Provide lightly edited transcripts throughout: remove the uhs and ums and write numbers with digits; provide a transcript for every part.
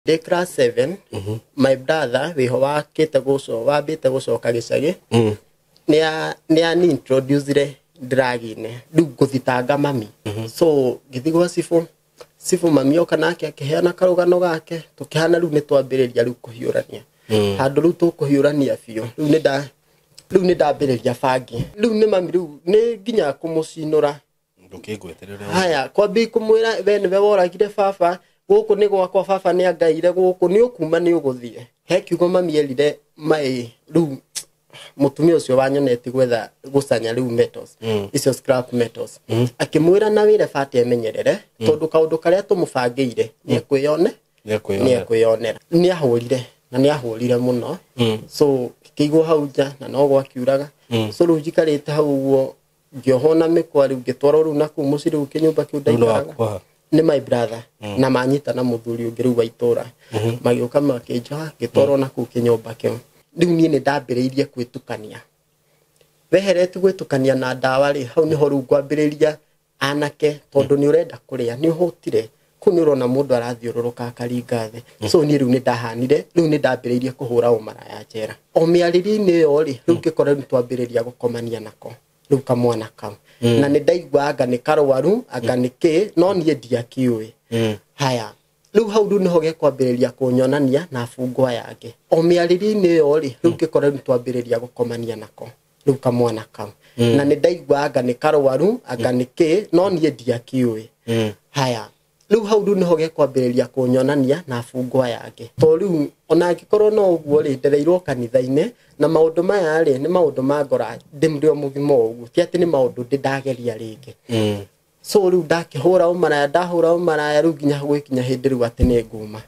Ndĩ class 7, my brother wĩho wakĩte gũco wambĩte gũcoka gĩcagi nĩ ani introducire drug-inĩ, rĩu ngũthitanga mami. So ngĩthiĩ gwa cibũ, cibũ mami oka nake akĩheana karũgano gake, tũkĩhana rĩu nĩ twambĩrĩria rĩu kũhiũrania. Handũ rĩu tũkũhiũrania biũ, rĩu nĩ nda rĩu nĩ ndambĩrĩria bangi, rĩu nĩ mami, rĩu nĩ nginya kũmũcinũra. Ndũkĩngwetere ũrĩa. Haya, kwambi kũmwĩra we nĩwe woragire baba, gũkũ nĩ gwakwa, baba nĩ angaire gũkũ, nĩ ũkuma nĩ ũgũthiĩ. He kiugo mami erire mai rĩu mũtumia ũcio wanyoneti gwetha gũcanya rĩu metals, icio scrap metals, akĩmwĩra na wĩre bati emenyerere, tondũ kaũndũ karĩa tũmũbangĩire nĩ ekwĩyone nĩ ekwĩyonera. Nĩ ahũrire na nĩ ahũrire mũno. So kĩigwo hau nja na no gwakiuraga. So rĩu njikarĩte hau ũguo ngĩohwo na mĩkwa, rĩu ngĩtwarwo rĩu nakũu mũciĩ, rĩu kĩnyũmba kĩu ndaikaraga nĩ my brother na manyita na mũthuri ũngĩ rĩu wa itũra, magĩũka makĩnjoha, ngĩtwarwo nakũu kĩnyũmba kĩu. Rĩu niĩ nĩ ndambĩrĩirie gwĩtukania, weherete gwĩtukania na ndawa rĩ, hau nĩho rĩu ngwambĩrĩria anake, tondũ nĩ ũrenda kũrĩa, nĩ ũhũtire, kũu nĩ ũrona mũndũ arathiũrũrũka akaringa thĩ. So niĩ rĩu nĩ ndahanire, rĩu nĩ ndambĩrĩirie kũhũra ũmaraya njera. O mĩarĩrio-inĩ ĩyo rĩ, rĩu ngĩkora rĩu twambĩrĩria gũkomania nako rĩu kamwana kau, na nĩ ndaigua anga nĩ karwaru anga nĩ kĩ, no niĩ ndiakĩũĩ. Haya, rĩu hau rĩu nĩho gekwambĩrĩria kũnyonania na bungwa yake. O mĩarĩrio-inĩ ĩyo rĩ, rĩu ngĩkora rĩu twambĩrĩria gũkomania nako rĩu kamwana kau, na nĩ ndaigua anga nĩ karwaru anga nĩ kĩ, no niĩ ndiakĩũĩ. Haya, rĩu hau rĩu nĩho gekwambĩrĩria kũnyonania na bungwa yake. To rĩu ona angĩkorwo no ũguo rĩ, ndereirwo kanitha-inĩ na maũndũ maya rĩ, nĩ maũndũ ma ngora ndĩ o mũgima ũguo, ti atĩ nĩ maũndũ ndĩ ndageria rĩngĩ. So rĩu ndakĩhũra ũmaraya, ndahũra ũmaraya rĩu nginya gwĩkinya hĩndĩ rĩu atĩ nĩ nguma.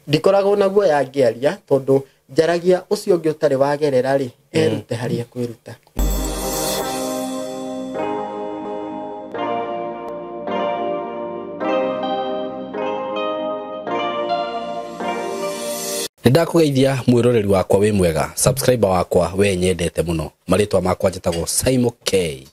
Ndikoragwo na guoya ngĩaria, tondũ njaragia ũcio ũngĩ ũtarĩ wagerera rĩ, erute harĩa ekwĩruta. Nĩ ndakũgeithia mwĩroreri wakwa wĩ mwega, subscriber wakwa we nyendete mũno. Marĩtwa makwa njĩtagwo Simon K,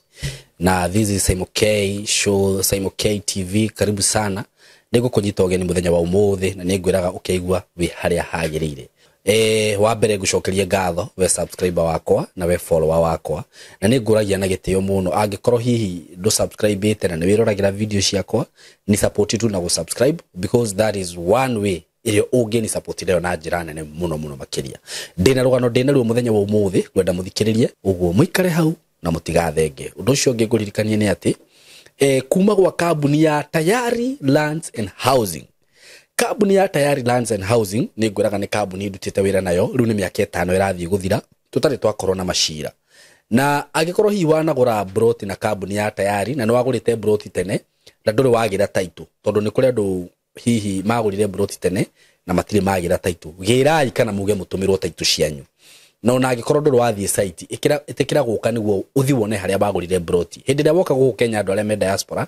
na this is Simon K Show, Simon K TV. Karibu sana, nĩ ngũkũnyita ũgeni mũthenya wa ũmũthĩ na nĩ ngwĩraga ũkĩigua wĩ harĩa hagĩrĩire. Wa mbere ngũcokerie ngatho we subscriber wakwa na we follower wakwa, na nĩ ngũragia na gĩtĩo mũno angĩkorwo hihi ndũ subscribe na nĩ wĩroragĩra video ciakwa, ni support tu na gũ subscribe, because that is one way ĩrĩa ũngĩni support nayo na njĩra nene mũno mũno makĩria. Ndĩna rũgano ndĩna ruo mũthenya wa ũmũthĩ, ngwenda mũthikĩrĩrie ũguo mũikare hau na mũtigathenge. Ũndũ ũcio ũngĩ ngũririkanie nĩ atĩ kuma gwa kambuni ya Tayari Lands and Housing. Kambuni ya Tayari Lands and Housing nĩ ngwĩraga nĩ kambuni ndutĩte wĩra nayo rĩu nĩ mĩaka 5 ĩrathiĩ gũthira tũtarĩ twakorwo na macira. Na angĩkorwo hihi wanagũra broti na kambuni ya Tayari na nĩ wagũrĩte broti tene na ndũrĩ wagĩra title, tondũ nĩ kũrĩ andũ hihi magũrire broti tene na matirĩ magĩra title, gĩrai kana muge mũtũmĩrwo title cianyu. Na ona angĩkorwo ndũrĩ wathiĩ site, ĩtĩkĩra gũka nĩguo ũthiĩ wone harĩa bagũrire broti. Hĩndĩ ĩrĩa woka gũkũ Kenya, andũ arĩa me diaspora,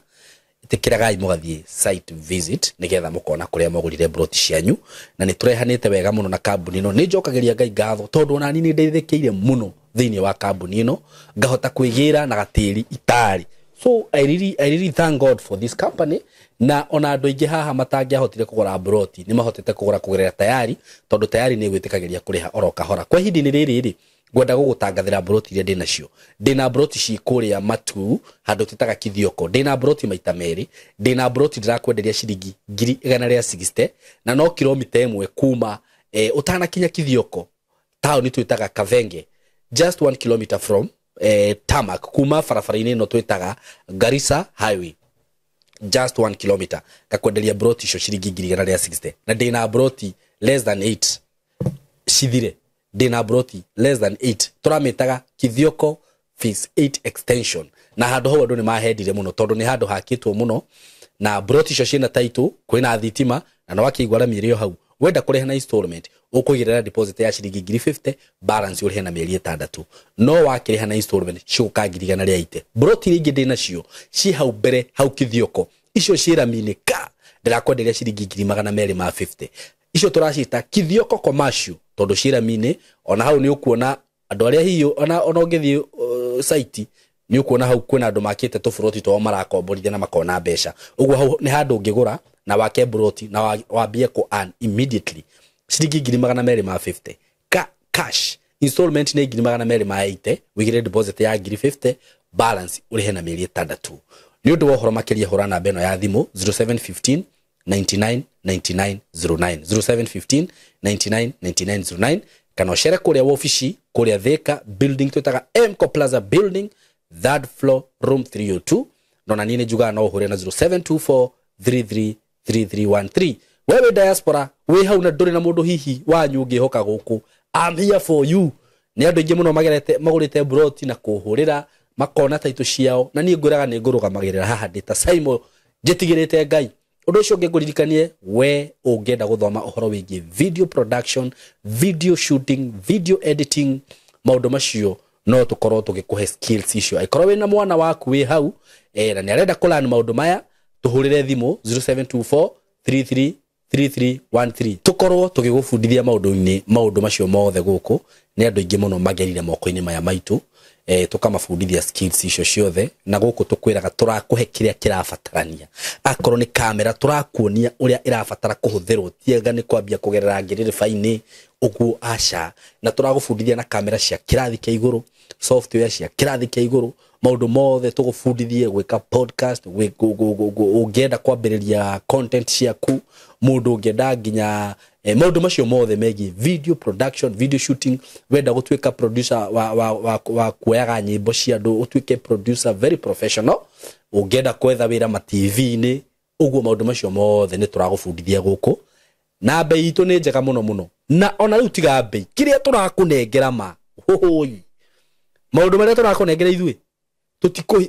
ĩtĩkĩragai mũgathiĩ site visit nĩgetha mũkona kũrĩa mwagũrire broti cianyu. Na nĩ tũrehanĩte wega mũno na kambuni ĩno, nĩ njokagĩria Ngai ngatho tondũ ona niĩ nĩ ndeithĩkĩire mũno thĩinĩ wa kambuni ĩno, ngahota kwĩgĩra na gatĩri itarĩ. So I really thank God for this company. Na ona andũ aingĩ haha matangĩahotire kũgũra broti nĩ mahotete kũgũra kũgerera Tayari, tondũ Tayari nĩ ĩgwĩtĩkagĩria kũrĩha oro kahora. Kwa ihinda-inĩ rĩrĩ rĩ, ngwenda gũgũtangathĩra broti iria ndĩnacio. Ndĩna broti ci kũrĩa Matu, handũ twĩtaga Kithioko. Ndĩna broti maita merĩ, ndĩna broti ndĩrakwenderia ciringi 160,000, na no kilomita 1 kuma ũtanakinya Kithioko, taũni twĩtaga Kavenge, just 1 kilometer from tarmac, kuma barabara-inĩ ĩno twĩtaga Garissa Highway, just 1 kilometer. Ngakwenderia broti icio ciringi 160,000, na ndĩna broti less than 8 cithire, ndĩna broti less than 8, tũramĩtaga Kithioko Phase 8 extension. Na handũ hau andũ nĩ mahendire mũno tondũ nĩ handũ hakĩtwo mũno, na broti icio ciĩna title, kwĩna thitima, na no wakĩigua rami ĩrĩ o hau. Wenda kũrĩha na installment, ũkũigĩrĩra deposit ya ciringi 50,000, balance ũrĩhe na mĩeri 6. No wakĩrĩha na installment cigũka 180,000. Broti iria ingĩ ndĩnacio ci hau mbere hau Kithioko, icio ciĩ rami-inĩ ka ndĩrakwenderia ciringi 250,000. Icio tũracita Kithioko commercial tondũ ciĩ rami-inĩ. Ona hau nĩ ũkuona andũ arĩa hihi ona ũngĩthiĩ site nĩ ũkuona hau kwĩna andũ makĩte tũburoti twao marakomborithia na makona mbeca. Ũguo hau nĩ handũ ũngĩgũra na na wake broti na wambie ku earn immediately ciringi 250,000 cash installment nĩ 280,000 wigire deposit ya 50,000 balance urihe na mĩeri 6. Nĩ ũndũ wa ũhoro makĩria hũra namba ĩno ya thimũ 0715 99 99 09 0715 99 99 09 kana ũcere kũrĩa wobici kũrĩa Thika building twĩtaga Mco Plaza building 3rd floor room 302. Nona niĩ nĩ njugaga no ũhũre na 0724 33 3313. Wewe diaspora wĩ hau na ndũrĩ na mũndũ hihi wanyu ũngĩhoka gũkũ, I'm here for you. Nĩ andũ aingĩ mũno magerete magũrĩte broti na kũhũrĩra makona taitũ ciao, na niĩ ngwĩraga nĩ ngũrũgamagĩrĩra haha ndĩ ta Simon njĩtigĩrĩte Ngai. Ũndũ ũcio ũngĩ ngũririkanie, we ũngĩenda gũthoma ũhoro wĩgiĩ video production, video shooting, video editing, maũndũ macio no tũkorwo tũgĩkũhe skills icio. Angĩkorwo wĩna mwana waku wĩ hau na nĩ arenda kũlearn maũndũ maya, tũhũrĩre thimũ 0724 33 3313 tũkorwo tũgĩgũbundithia maũndũ-inĩ maũndũ macio mothe gũkũ. Nĩ andũ aingĩ mũno magerire moko-inĩ maya maitũ, tũkamabundithia skills icio ciothe, na gũkũ tũkwĩraga tũrakũhe kĩrĩa kĩrabatarania. Akorwo nĩ kamera tũrakuonia ũrĩa ĩrabatara kũhũthĩrwo, tiega nĩ kwambia kũgerera ngĩrĩrĩba-inĩ ũguo, aca. Na tũragũbundithia na kamera cia kĩrathi kĩa igũrũ, software cia kĩrathi kĩa igũrũ, maũndũ mothe tũgũbundithie gwĩka podcast, ũngĩenda kwambĩrĩria content ciaku, mũndũ ũngĩenda nginya maũndũ macio mothe megiĩ video production, video shooting, wenda gũtuĩka producer wa kuoyaga nyĩmbo cia andũ, ũtuĩke producer very professional, ũngĩenda kwetha wĩra ma TV-inĩ, ũguo maũndũ macio mothe nĩ tũragũbundithia gũkũ. Na bei itũ nĩ njega mũno mũno, na ona rĩu tiga bei kĩrĩa tũrakũnengera ma hũhũi, maũndũ marĩa tũrakũnengera ithuĩ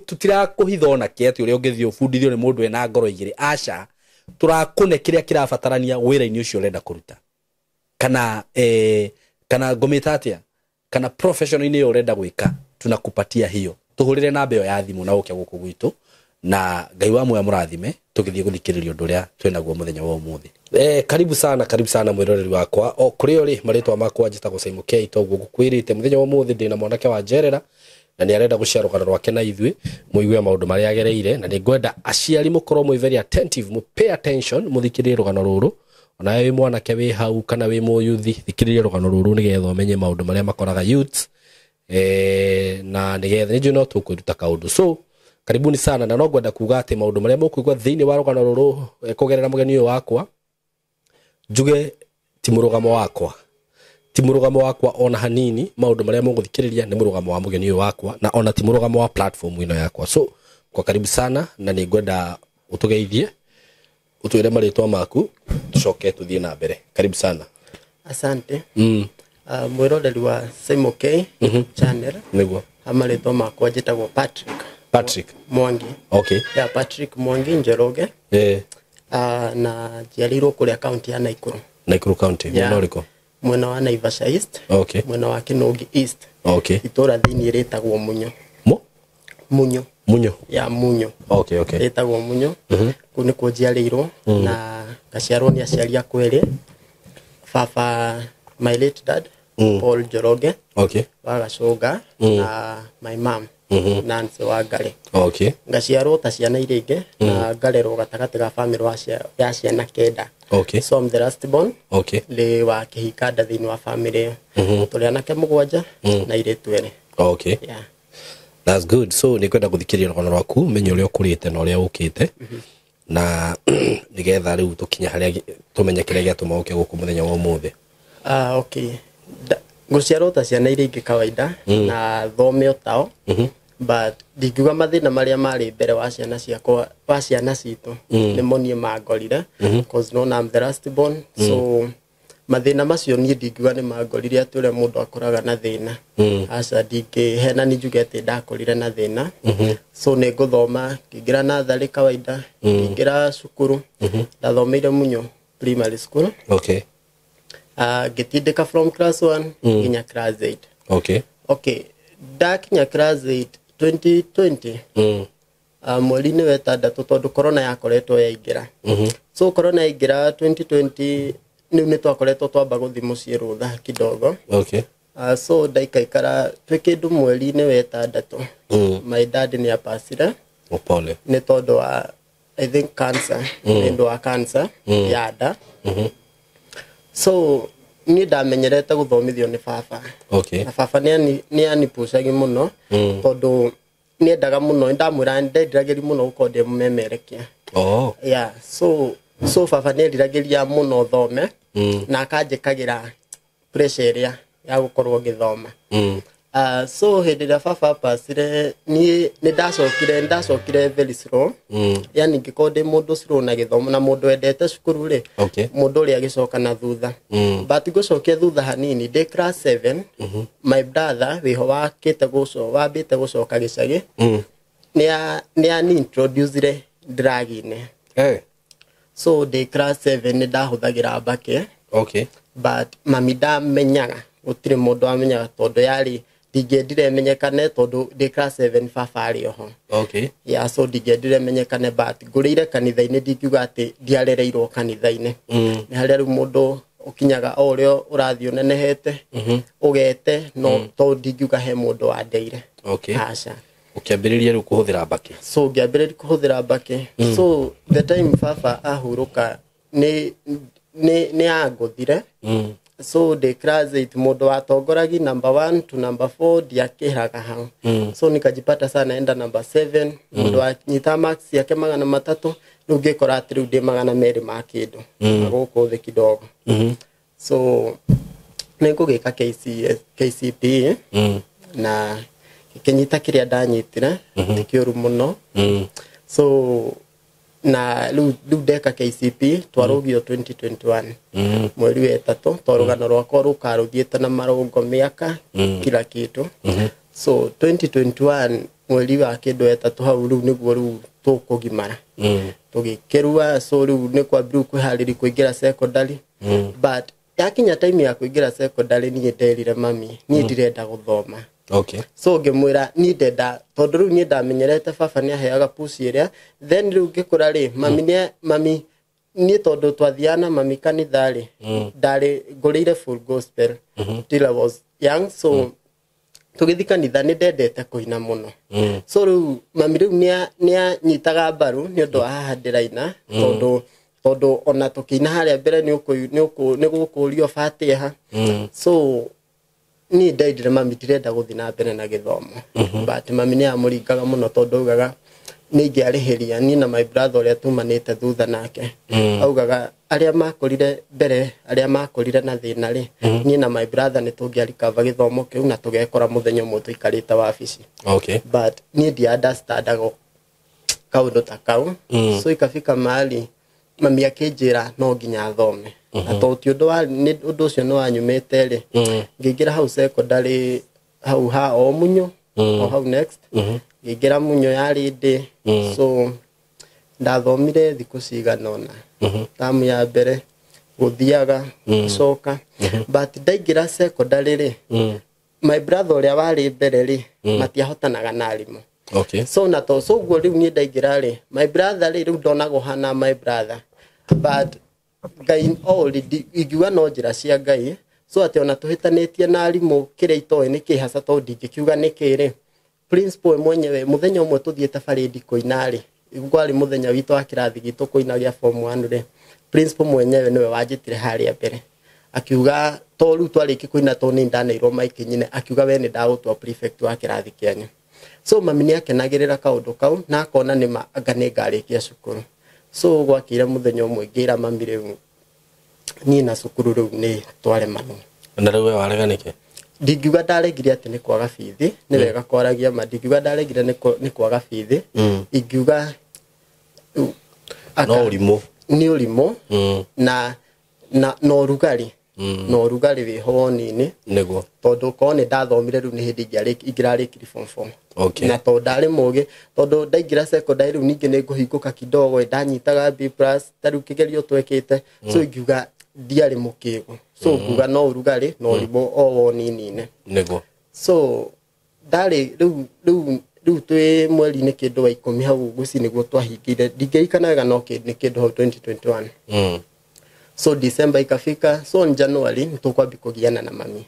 tũtirakũhitha ona kĩ atĩ ũrĩa ũngĩthiĩ ũbundithio nĩ mũndũ ena ngoro igĩrĩ, aca. Tũrakũne kĩrĩa kĩrabatarania wĩra-inĩ ũcio ũrenda kũruta, kana kana ngũmĩta atĩa, kana profession-inĩ ĩyo ũrenda gwĩka, tunakupatia hiyo. Tũhũrĩre namba ĩyo ya thimũ na ũke gũkũ gwitũ, na Ngai wa muoya mũrathime tũgĩthiĩ gũthikĩrĩria ũndũ ũrĩa twĩnaguo mũthenya wa ũmũthĩ. Karibu sana, karibu sana mwĩroreri wakwa o kũrĩa ũrĩ. Marĩtwa makwa njĩtagwo Simon K, toguo ngũkwĩrĩte mũthenya wa ũmũthĩ ndĩna mwanake wa njerera na nĩ arenda gũshare rũgano rwake na ithuĩ mũigue maũndũ marĩa agereire, na nĩ ngwenda aciari mũkorwo mwĩ very attentive, mũ pay attention, mũthikĩrĩrie rũgano rũrũ. Onawe wĩ mwanake wĩ hau kana wĩ mũyuthi, thikĩrĩria rũgano rũrũ nĩgetha ũmenye maũndũ marĩa makoraga youths, na nĩgetha nĩnjũĩ no tũkwĩruta kaũndũ. So karibuni sana, na no ngwenda kuga atĩ maũndũ marĩa mũkũigua thĩinĩ wa rũgano rũrũ kũgerera mũgeni ũyũ wakwa, njuge ti mũrũgamo wakwa, ti mũrũgamo wakwa ona hanini. Maũndũ marĩa mũgũthikĩrĩria nĩ mũrũgamo wa mũgeni ũyũ wakwa, na ona ti mũrũgamo wa platform ĩno yakwa. So kwa karibu sana, na nĩ ngwenda ũtũgeithie, ũtwĩre marĩtwa maku, tũcoke tũthiĩ na mbere. Karibu sana. Asante. Mwĩroreri wa Simon K channel. Nĩguo. Marĩtwa makwa njĩtagwo Patrick. Patrick Mwangi. Okay. Yeah, Patrick Mwangi Njoroge. Na njiarĩirwo kũrĩa kaunti ya Nakuru. Nakuru County. Mwena ũrĩkũ? Mwena wa Naivasha East. Okay. Mwena wa Kinogi East. Okay. Itũra thĩinĩ rĩtagwo Munyo. Munyo. Munyo. Ya Munyo. Okay, okay. Rĩtagwo Munyo. Kũu nĩkuo njiarĩirwo, na ngaciarwo nĩ aciari akwa erĩ. Baba, my late dad, Paul Njoroge. Okay. Wa Gacũnga, na my mom, Nancy Wangari. Okay. Ngaciarwo ta ciana iria ingĩ, na ngarerwo gatagatĩ ga family ya ciana 9. Okay. So I'm the last born. Okay. Ndĩ wa kĩhika thĩinĩ wa family ĩyo. Tũrĩ anake 7 na airĩtu 2. Okay. Yeah. That's good. So nĩ kwenda gũthikĩrĩria rũgano rwaku, menye ũrĩa ũkũrĩte na ũrĩa ũkĩte, na nĩgetha rĩu tũkinye harĩa tũmenye kĩrĩa gĩatũma ũke gũkũ mũthenya wa ũmũthĩ. Okay. Ngũciarwo ta ciana iria ingĩ kawaida, na thome o tao, but ndingiuga mathĩna marĩa marĩ mbere wa ciana ciakwa, wa ciana citũ, nĩmo niĩ mangorire, cause no I'm the last born. So mathĩna macio niĩ ndingiuga nĩ mangorire atĩ ũrĩa mũndũ akoraga na thĩna. Aca, ndingĩhena nĩ njuge atĩ ndakorire na thĩna. So nĩ ngũthoma, ngĩingĩra natharĩ kawaida, ngĩingĩra cukuru, ndathomeire Munyo Primary School. Okay. Ngĩtindĩka from class 1 nginya class 8. Okay. Okay, ndakinya class 8 2020, mweri-inĩ wa 6 tondũ corona yakoretwo yaingĩra. So corona yaingĩra 2020, rĩu nĩ twakoretwo twamba gũthiĩ mũciĩ rũtha kidogo. Okay. So ndaikaikara twĩ kĩndũ mweri-inĩ wa 6, my dad nĩ apacire. Pole. Nĩ tondũ wa I think cancer, nĩ ũndũ wa cancer ya nda. So niĩ ndamenyerete gũthomithio nĩ baba. Okay. Na baba nĩ anipucagi mũno tondũ nĩendaga mũno, ndamwĩra ndendiragĩria mũno gũkorwo ndĩ mũmemerekia. Oh. Yeah, so baba nĩ eriragĩria mũno thome na akanjĩkagĩra pressure ĩrĩa ya gũkorwo ngĩthoma. So hĩndĩ ĩrĩa baba pasire, niĩ nĩ ndacokire very slow. Yani ngĩkorwo ndĩ mũndũ slow na gĩthomo na mũndũ wendete cukuru rĩ, mũndũ ũrĩa agĩcoka na thutha. But ngũcokia thutha hanini, ndĩ class 7, my brother wĩho wakĩte wambĩte gũcoka gĩcagi nĩ ani introducire drug-inĩ. Eh. So ndĩ class 7 nĩ ndahũthagĩra mbakĩ. But mami ndamenyaga, gũtirĩ mũndũ wamenyaga tondũ yarĩ ndingĩendire menyekane tondũ ndĩ class 7 baba arĩ oho. Yeah, so ndingĩendire menyekane, but ngũrĩire kanitha-inĩ, ndingiuga atĩ ndiarereirwo kanitha-inĩ. Nĩ harĩa rĩu mũndũ ũkinyaga o ũrĩa ũrathiĩ ũnenehete ũgete, no to ndingiuga he mũndũ wandeire. Aca. Ũkĩambĩrĩria rĩu kũhũthĩra mbakĩ. So ngĩambĩrĩria kũhũthĩra mbakĩ. So the time baba ahurũka nĩ angũthire. So ndĩ class 8, mũndũ watongoragi number 1 to number 4 ndiakĩraga hau. So nikajipata sana enda number 7, mũndũ wanyita marks yake 300, rĩu ngĩkora atĩ rĩu ndĩ 200 ma kĩndũ na gũkũ thĩ kidogo. So nĩ ngũgĩka KCS, KCPE na ngĩkĩnyita kĩrĩa ndanyitire, ti kĩũru mũno. So na rĩu ndeka KCPE twarũgio 2021 mweri wa ĩtatũ, to rũgano rwakwa rũkarũthiĩte na marũngo mĩaka kila kitu. So 2021 mweri wa kĩndũ ĩtatũ hau rĩu nĩguo rĩu tũkũgimara tũgĩkĩrua. So rĩu nĩ kwambĩrĩu kwĩharĩria kũingĩra secondary. But yakinya time ya kũingĩra secondary, niĩ nderire mami niĩ ndirenda gũthoma. So ngĩmwĩra niĩ ndenda tondũ rĩu niĩ ndamenyerete baba nĩ aheaga push ĩrĩa, then rĩu ngĩkũra rĩ, mami nĩ mami niĩ tondũ twathiaga na mami kanitha rĩ, ndarĩ ngũrĩire full gospel till I was young. So tũgĩthiĩ kanitha nĩ ndendete kũina mũno. So rĩu mami rĩu nĩ anyitaga mbaru nĩ ũndũ wa haha ndĩraina, tondũ ona tũkĩina harĩa mbere nĩ gũkũrio batĩha. So niĩ ndendire mami ndirenda gũthiĩ na mbere na gĩthomo, but mami nĩ amũringaga mũno tondũ augaga nĩ ingĩarĩhĩria niĩ na my brother ũrĩa tumanĩte thutha nake. Augaga arĩa makũrire mbere, arĩa makũrire na thĩna rĩ, niĩ na my brother nĩ tũngĩarikava gĩthomo kĩu na tũgekora mũthenya ũmwe tũikarĩte wabici. But niĩ ndia understandaga kaũndũ ta kau. So ikafika mahali mami akĩnjĩra no nginya thome, na tondũ ti ũndũ wa nĩ ũndũ ũcio nĩ wanyumĩte rĩ, ngĩingĩra hau secondary hau ha o Munyo, o hau next ngĩingĩra Munyo yarĩ ndĩ. So ndathomire thikũ cigana ũna, tamu ya mbere gũthiaga gũcoka, but ndaingĩra secondary rĩ, my brother ũrĩa warĩ mbere rĩ, matiahotanaga na arimũ. So na to so guo rĩu niĩ ndaingĩra rĩ, my brother rĩ, rĩu ndonagwo hana my brother, but Ngai already ingiuga no njĩra cia Ngai. So atĩ ona tũhĩtanĩtie na arimũ, kĩrĩa itoĩ nĩ kĩ haca, tondũ ndingĩkiuga nĩ kĩ rĩ, principal mwenyewe mũthenya ũmwe tũthiĩte barĩndi kũina rĩ, kwarĩ mũthenya witũ wa kĩrathi gitũ kũina gĩa form 1 rĩ, principal mwenyewe nĩwe wanjĩtire harĩa mbere akiuga to rĩu twarĩkia kũina, to nĩ ndaneirwo maiki nyine, akiuga we nĩ ndagũtua prefect wa kĩrathi kĩanyu. So mami nĩ akenagĩrĩra kaũndũ kau na akona nĩ anga nĩ ngarĩkia cukuru. So gwakire mũthenya ũmwe ngĩra mami rĩu niĩ na cukuru rĩu nĩ twaremanwo. Na rĩu we warega nĩkĩ? Ndingiuga ndaregire atĩ nĩ kwaga bithi, nĩ wega kwaragia ma, ndingiuga ndaregire nĩ kwaga bithi. Ingiuga No ũrimũ. Nĩ ũrimũ na ũrugarĩ, na ũrugarĩ wĩho woni-inĩ. Tondũ korwo nĩ ndathomire rĩu nĩ hĩndĩ ingĩrarĩkirie form four. Na tondũ ndarĩ mũgĩ, tondũ ndaingĩra secondary rĩu ningĩ nĩ ngũhingũka kidogo, ndanyitaga B+, ta rĩu kĩgerio twekĩte. So ingiuga ndiarĩ mũkĩgu, so nguga no ũrugarĩ na ũrimũ o woni-inĩ. So ndarĩ rĩu twĩ mweri-inĩ kĩndũ wa 10 hau ngwĩci nĩguo twahingĩire, ndingĩririkana wega, no nĩ kĩndũ hau 2021. So December ikafika, so in January nĩtũkwambia kũgiana na mami.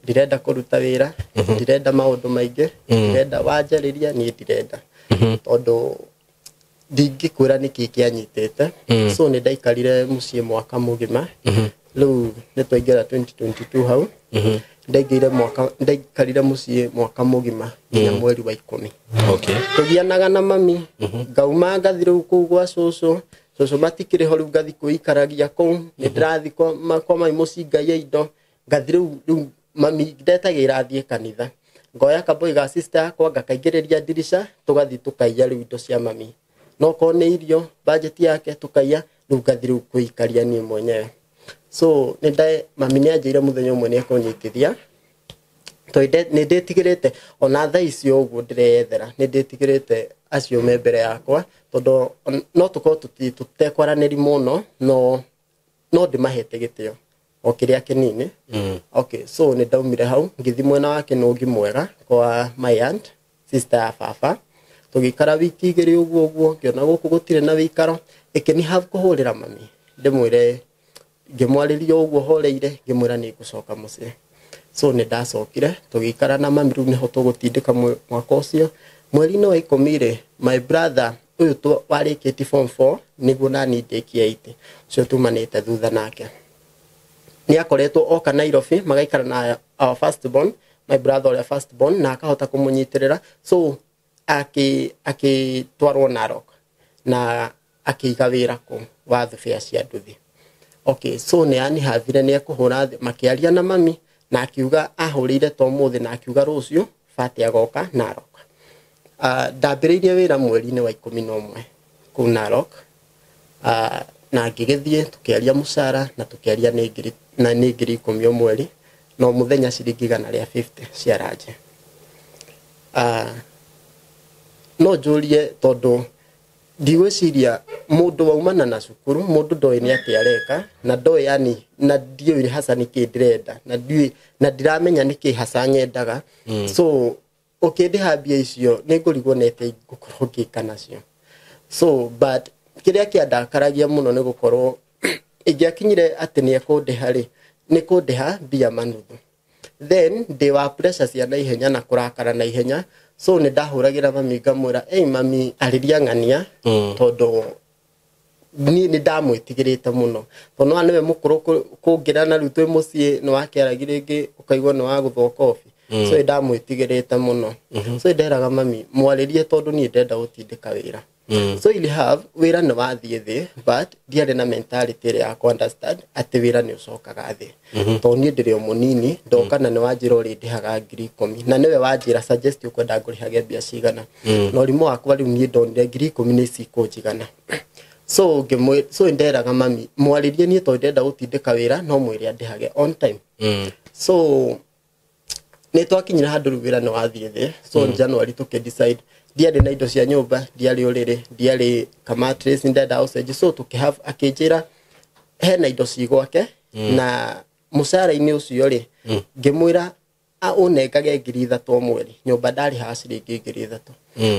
Ndirenda kũruta wĩra, ndirenda maũndũ maingĩ, ndirenda wanjarĩria, niĩ ndirenda tondũ Ndingĩkwĩra nĩkĩ kĩanyitĩte. So nĩ ndaikarire mũciĩ mwaka mũgima. Rĩu nĩ twaingĩra 2022 hau. Ndaingĩire mwaka, ndaikarire mũciĩ mwaka mũgima nginya mweri wa 10. Tũgianaga na mami, ngauma ngathi rĩu kũu gwa cũcũ. Cũcũ matikĩrĩ ho rĩu, ngathi kwĩikaragia kũu. Nĩ ndĩrathi kwa mami mũciĩ ngaia indo, ngathi rĩu mami ndetagĩra thiĩ kanitha, ngoya kaboi ga sister yakwa ngakaingĩrĩria ndirica, tũgathi tũkaiya rĩu indo cia mami, no korwo nĩ irio budget yake tũkaiya, rĩu ngathi rĩu kwĩikaria niĩ mwenyewe. So nĩ mami nĩ anjĩire mũthenya ũmwe nĩ ekũnyitithia, tondũ nĩ ndĩtigĩrĩte ona thaa icio ũguo ndĩreyethera, nĩ ndĩtigĩrĩte acio me mbere yakwa, tondũ no tũkorwo tũtekwaranĩri mũno, no ndĩmahete gĩtĩo o kĩrĩa kĩnini. Okay, so nĩ ndaumire hau ngĩthiĩ mwena wa Kĩnũngi mwega kwa my aunt, sister ya baba. Tũgĩikara wiki 2 ũguo ũguo, ngĩona gũkũ gũtirĩ na wĩikaro, ĩkĩni have kũhũrĩra mami ndĩmwĩre, ngĩmwarĩria ũguo horeire, ngĩmwĩra nĩ ngũcoka mũciĩ. So nĩ ndacokire, tũgĩikara na mami, rĩu nĩho tũgũtindĩka mwaka ũcio. Mweri-inĩ wa 10 rĩ, my brother ũyũ warĩkĩtie form 4 nĩguo nani ndĩkie 8, ũcio tumanĩte thutha nake, nĩ akoretwo oka Nairobi, magaikara na our first born, my brother ũrĩa first born, na akahota kũmũnyitĩrĩra. So akĩtwarwo Narok na akĩiga wĩra kũu wa thubia cia nduthi. Okay, so nĩ anihathire nĩ ekũhũra thĩ, makĩaria na mami, na akiuga ahũrĩire to mũthĩ, na akiuga rũciũ Fati agoka Narok. Ndambĩrĩirie wĩra mweri-inĩ wa 11 kũu Narok. Na ngĩgĩthiĩ tũkĩaria mũcara na tũkĩaria nĩ ngiri 10 o mweri, no mũthenya ciringi 150 cia ranje. No njũrie tondũ ndigwĩciria mũndũ waumana na cukuru, mũndũ ndoĩ nĩ atĩa areka, na ndoĩ yani, na ndiũĩ hasa nĩkĩ ndĩrenda, na ndiũĩ, na ndiramenya nĩkĩ hasa nyendaga. So ũkĩndĩha mbia icio nĩ ngũrigwo nĩ atĩa ngũkorwo ngĩka nacio. So but kĩrĩa kĩandakaragia mũno nĩ gũkorwo ingĩakinyire atĩ nĩ ekũndĩha rĩ, nĩ kũndĩha mbia manuthu, then ndĩ wa pressure cia naihenya na kũrakara naihenya. So nĩ ndahũragĩra mami ngamwĩra, ei mami, arĩria ng'ania, tondũ niĩ nĩ ndamwĩtigĩrĩte mũno, tondũ nĩwe mũkũrũ kũngĩra, na rĩu twĩ mũciĩ nĩ wakĩaragia rĩngĩ ũkaigua nĩ wa gũthwo kobi. So nĩ ndamwĩtigĩrĩte mũno. So nderaga mami mwarĩrie, tondũ niĩ ndenda gũtindĩka wĩra. So ili have wĩra nĩ wathiĩ thĩ, but ndiarĩ na mentality ĩrĩa ya understand atĩ wĩra nĩ ũcokaga thĩ, tondũ niĩ ndĩrĩ o mũnini. Ndoka na nĩ wanjĩra ũrĩndĩhaga ngiri 10, na nĩwe wanjĩra suggest ũkwenda ngũrĩhage mbia cigana, na ũrimũ wakwa rĩu niĩ ndonire ngiri 10 nĩ cikũnjigana. So so nderaga mami mwarĩrie niĩ tondũ ndenda gũtindĩka wĩra, no mwĩre andĩhage on time. So nĩ twakinyire handũ rĩu wĩra nĩ wathiĩ thĩ. So January tũkĩ decide, ndiarĩ na indo cia nyũmba, ndiarĩ ũrĩrĩ, ndiarĩ kamatress, ndenda ũcenji. So tũkĩ akĩnjĩra hena indo ci gwake na mũcara-inĩ ũcio rĩ, ngĩmwĩra ũnengage ngiri 3 o mweri. Nyũmba ndarĩhaga ciringi ngiri 3.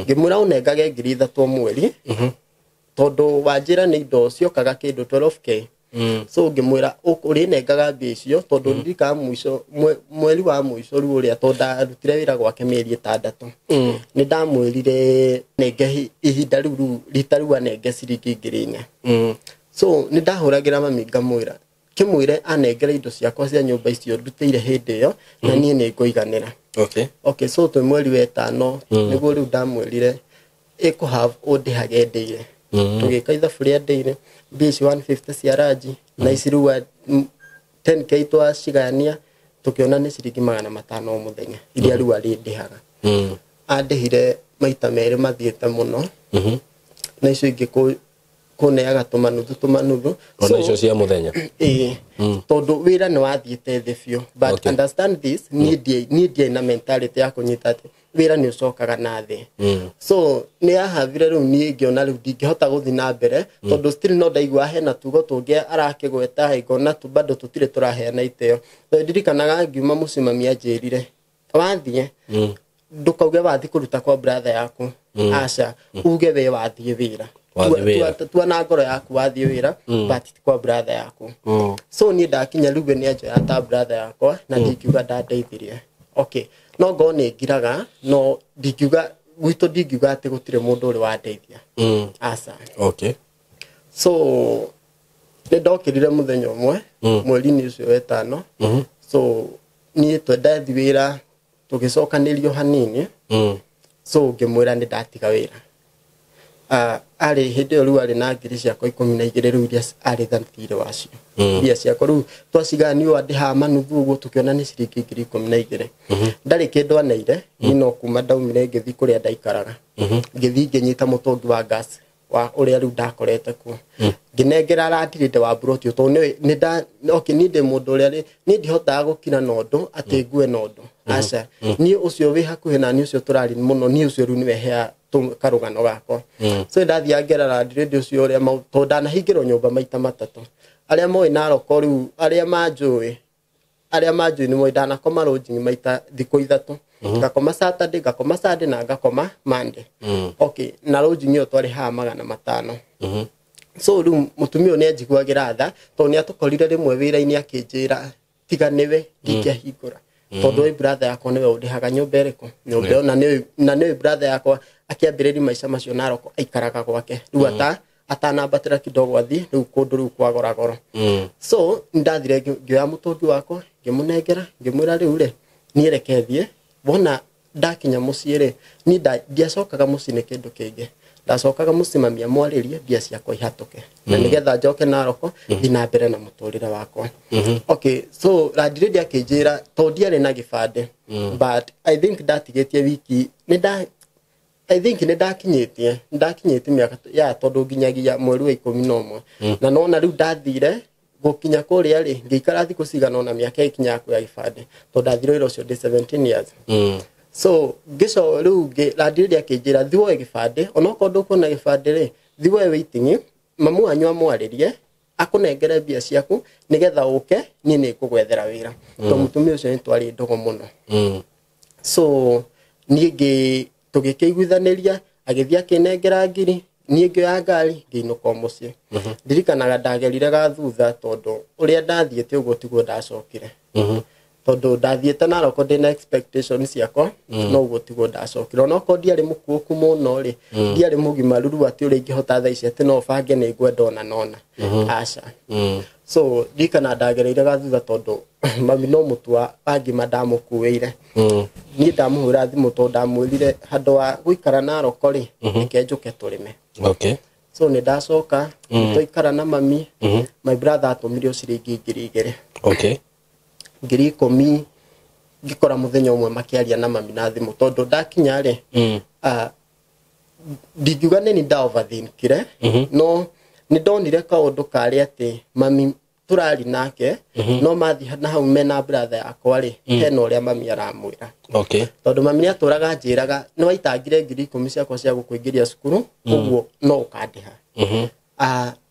Ngĩmwĩra ũnengage ngiri 3 o mweri, tondũ wanjĩra nĩ indo ciokaga kĩndũ 12k. So ngĩmwĩra ũrĩnengaga mbia icio, tondũ ndirikana mũico mweri wa mũico rĩu ũrĩa, tondũ ndarutire wĩra gwake mĩeri 6, nĩ ndamwĩrire nenge ihinda rĩu rita rĩu anenge ciringi ngiri 4. So nĩ ndahũragĩra mami ngamwĩra kĩmwĩre anengere indo ciakwa cia nyũmba icio ndutĩire hĩndĩ ĩyo, na niĩ nĩ ngũiganĩra. Okay, so twĩ mweri wa 5 nĩguo rĩu ndamwĩrire ĩkũhave ũndĩhage ndĩire. Tũgĩka ithabu rĩa ndĩire mbia ici 150 cia ranji na ici rĩu 10k twacigayania, tũkĩona nĩ ciringi 500 o mũthenya iria rĩu arĩndĩhaga. Andĩhire maita merĩ mathiĩte mũno, na icio ingĩ kũneaga tũmanuthu. Ona icio cia mũthenya. Ĩĩ, tondũ wĩra nĩ wathiĩte thĩ biũ. But understand this, niĩ ndiarĩ na mentality ya kũnyita atĩ wĩra nĩ ũcokaga na thĩ. So nĩ ahavire rĩu niĩ ngĩona rĩu ndingĩhota gũthiĩ na mbere, tondũ still no ndaigua hena tugo tũngĩ arakĩgweta, ngona tu bado tũtirĩ tũraheana itĩo. Tondũ ndirikanaga ngiuma mũciĩ mami anjĩrire, wathiĩ ndũkauge wathiĩ kũruta kwa brother yaku, aca, uge we wathiĩ wĩra, tua na ngoro yaku wathiĩ wĩra, but kwa brother yaku. So niĩ ndakinya rĩu we nĩ anjoya ta brother yakwa, na ndingiuga ndandeithirie. Okay, no ngorwo nĩ ngiraga, no ndingiuga Gwitũ ndingiuga atĩ gũtirĩ mũndũ ũrĩ wandeithia. Aca. Okay. So nĩ ndokĩrire mũthenya ũmwe mweri-inĩ ũcio wetano. So niĩ twendathi wĩra tũgĩcokanĩrio hanini. So ngĩmwĩra nĩ ndatiga wĩra. Arĩ hĩndĩ ĩyo rĩu arĩ na ngiri ciakwa 12 rĩu iria arĩ thirĩ wacio. Mbia ciakwa rĩu twaciganio andĩhaga manuthu ũguo tũkĩona nĩ ciringi ngiri 12. Ndarĩ kĩndũ aneire, niĩ no kuma ndaumire ngĩthiĩ kũrĩa ndaikaraga. Ngĩthiĩ ngĩnyita mũtũngi wa gas wa ũrĩa rĩu ndakorete kuo. Ngĩnengera landlady wa mburoti tondũ nĩ nda okay niĩ ndĩ mũndũ ũrĩa rĩ niĩ ndihotaga gũkira na ũndũ atĩ ngue na ũndũ. Aca. Niĩ ũcio wĩ hakuhĩ na niĩ ũcio tũrari mũno niĩ ũcio rĩu nĩwe hea karũgano gakwa. So ndathiaga ngera landlady ũcio ũrĩa tondũ ndanahingĩrwo nyũmba maita matatũ. Arĩa moĩ Naroko rĩu arĩa manjũĩ nĩ moĩ ndanakoma lodging maita thikũ 3. Ngakoma Saturday, ngakoma Sunday na ngakoma Monday. Okay, na lodging ĩyo twarĩhaga 500. So rĩu mũtumia ũyũ nĩ anjiguagĩra tha tondũ nĩ atũkorire rĩmwe wĩra-inĩ akĩnjĩra tiga nĩwe ndingĩahingũra. Tondũ ĩ brother yakwa nĩwe ũndĩhaga nyũmba ĩrĩkũ nyũmba ĩyo na nĩwe brother yakwa akĩambĩrĩria maica macio Naroko aikaraga gwake rĩu atanambatĩra kidogo athiĩ rĩu kũndũ rĩu kwa goragoro. So ndathire ngĩoya mũtũngi wakwa ngĩmũnengera ngĩmwĩra rĩu rĩ niĩ reke thiĩ wona ndakinya mũciĩ rĩ niĩ ndiacokaga mũciĩ nĩ kĩndũ kĩngĩ ndacokaga mũciĩ mami amwarĩrie mbia ciakwa ihatũke na nĩgetha njoke Naroko thiĩ na mbere na mũtũrĩre wakwa. Okay, so landlady akĩnjĩra tondũ ndiarĩ na gĩbandĩ but I think ndatigĩtie wiki I think nĩ ndakinyĩtie mĩaka ya tondũ nginyagia mweri wa 11 na nona rĩu ndathire gũkinya kũrĩa rĩ ngĩikara thikũ cigana ũna mĩaka ĩkinya kuoya gĩbandĩ tondũ ndathire wĩra ũcio ndĩ 17 years. So ngĩco rĩu landlady akĩnjĩra thiĩ woe gĩbandĩ onokorwo ndũkuona gĩbandĩ rĩ thiĩ woe waiting mamu wanyu amwarĩrie akũnengere mbia ciaku nĩgetha ũke niĩ nĩ ngũgwethera wĩra tondũ mũtumia ũcio nĩ twarĩ ndogo mũno. So niĩ tũgĩkĩiguithanĩria agĩthiĩ akĩnengera ngiri niĩ ngĩoya ngari ngĩinũka mũciĩ. Ndirikanaga ndagerire ga thutha tondũ ũrĩa ndathiĩte ũguo tiguo ndacokire. Tondũ ndathiĩte Naroko ndĩna expectation ciakwa no ũguo tiguo ndacokire. Onokorwo ndiarĩ mũkuũku mũno rĩ ndiarĩ mũgimaru rĩu atĩ ũrĩa ingĩhota thaa ici atĩ no bange nĩ ngwenda ona nona. Aca. So ndirikana ndagereire ga thutha tondũ mami no mũtu wa ngima ndamũkuĩire. Niĩ ndamũhũra thimũ tondũ ndamwĩrire handũ wa gũikara Naroko rĩ reke njũke tũrĩme. Okay. So nĩ ndacoka twaikara na mami. My brother atũmire ciringi 2,000. Okay. 10,000 ngĩkora mũthenya ũmwe makĩaria na mami na thimũ tondũ ndakinya rĩ ndingiuga nĩ nda overthinkire no nĩ ndonire kaũndũ karĩ atĩ mami tũrari nake no mathiĩ na hau mena brother yakwa rĩ hena ũrĩa mami aramwĩra. Okay. Tondũ mami nĩ atũraga njĩraga nĩ waitangire 10,000 ciakwa cia gũkũingĩria cukuru ũguo no ũkandĩha.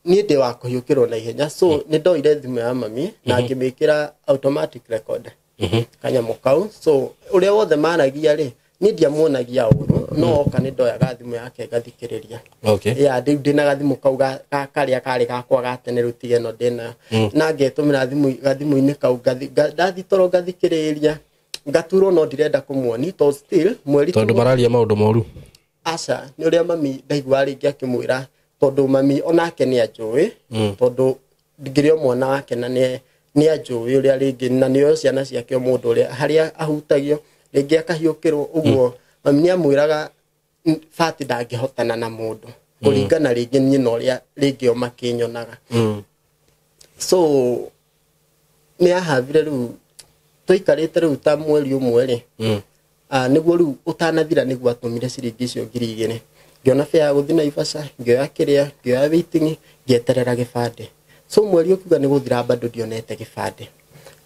Niĩ ndĩ wa kũhiũkĩrwo na ihenya so nĩ ndoire thimũ ya mami na ngĩmĩkĩra automatic record kanyamũ kau. So ũrĩa wothe maragia rĩ niĩ ndiamuonagia ũru no oka nĩ ndoyaga thimũ yake ngathikĩrĩria. Okay. Yeah, ndĩ na gathimũ kau karĩa karĩ gakwa ga tene rĩu tiga ĩno ndĩnayo na ngetũmĩra thimũ gathimũ-inĩ kau ndathi toro ngathikĩrĩria ngaturwo no ndirenda kũmuoni tondũ still mweri tondũ mararia maũndũ moru. Aca nĩ ũrĩa mami ndaigua rĩngĩ akĩmwĩra tondũ mami onake nĩ anjũĩ tondũ ngĩrĩ o mwana wake na nĩ anjũĩ ũrĩa rĩngĩ na nĩoĩ ciana ciake o mũndũ ũrĩa harĩa ahutagio rĩngĩ akahiũkĩrwo ũguo mami nĩ amwĩraga Fati ndangĩhotana na mũndũ kũringana rĩngĩ niĩ na ũrĩa rĩngĩ o makĩnyonaga. So nĩ ahavire rĩu tũikarĩte rĩu ta mweri ũmwe rĩ nĩguo rĩu ũtanathira nĩguo atũmire ciringi icio 2,000 ngĩona fare ya gũthiĩ Naivasha ngĩoya kĩrĩa ngĩoya waiting ngĩeterera gĩbandĩ. So mweri ũkiuga nĩ gũthira bado ndionete gĩbandĩ.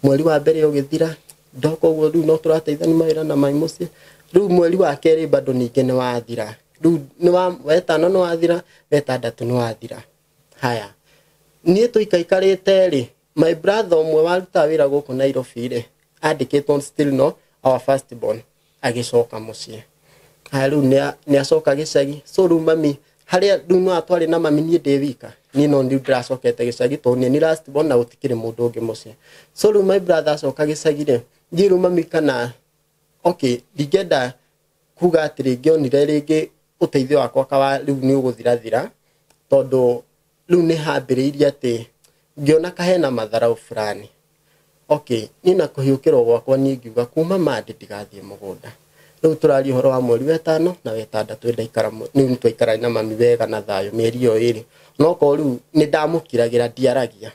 Mweri wa mbere ũgĩthira ndoka ũguo rĩu no tũrateithania mawĩra na mai mũciĩ. Rĩu mweri wa kerĩ bado ningĩ nĩ wathira rĩu nĩ wa wetano nĩ wathira wetandatũ nĩ wathira. Haya niĩ tũikaikarĩte rĩ my brother ũmwe warutaga wĩra gũkũ Nairobi rĩ andĩkĩtwo still no our first born agĩcoka mũciĩ. Haya rĩu nĩ acoka gĩcagi. So rĩu mami harĩa rĩu no atwarĩ na mami niĩ ndĩ wika niĩ no nĩ ndĩracokete gĩcagi tondũ nĩ ni last born na gũtikĩrĩ mũndũ ũngĩ mũciĩ. So rĩu my brother acoka gĩcagi rĩ niĩ rĩu mami kana okay ndingĩenda Kuga atĩ rĩngĩ onire rĩngĩ ũteithio wakwa kawa rĩu nĩ ũgũthirathira, tondũ rĩu nĩ hambĩrĩirie atĩ ngĩona kahena matharau fulani. Okay, niĩ na kũhiũkĩrwo gwakwa niĩ ngiuga kuma mande ndigathiĩ mũgũnda. Rĩu tũraria ũhoro wa mweri wa ĩtano na wa ĩtandatũ, ndaikara rĩu nĩtwaikara na mami wega na thayũ mĩeri ĩyo ĩrĩ. Nokorwo rĩu nĩ ndamũkiragĩra, ndiaragia,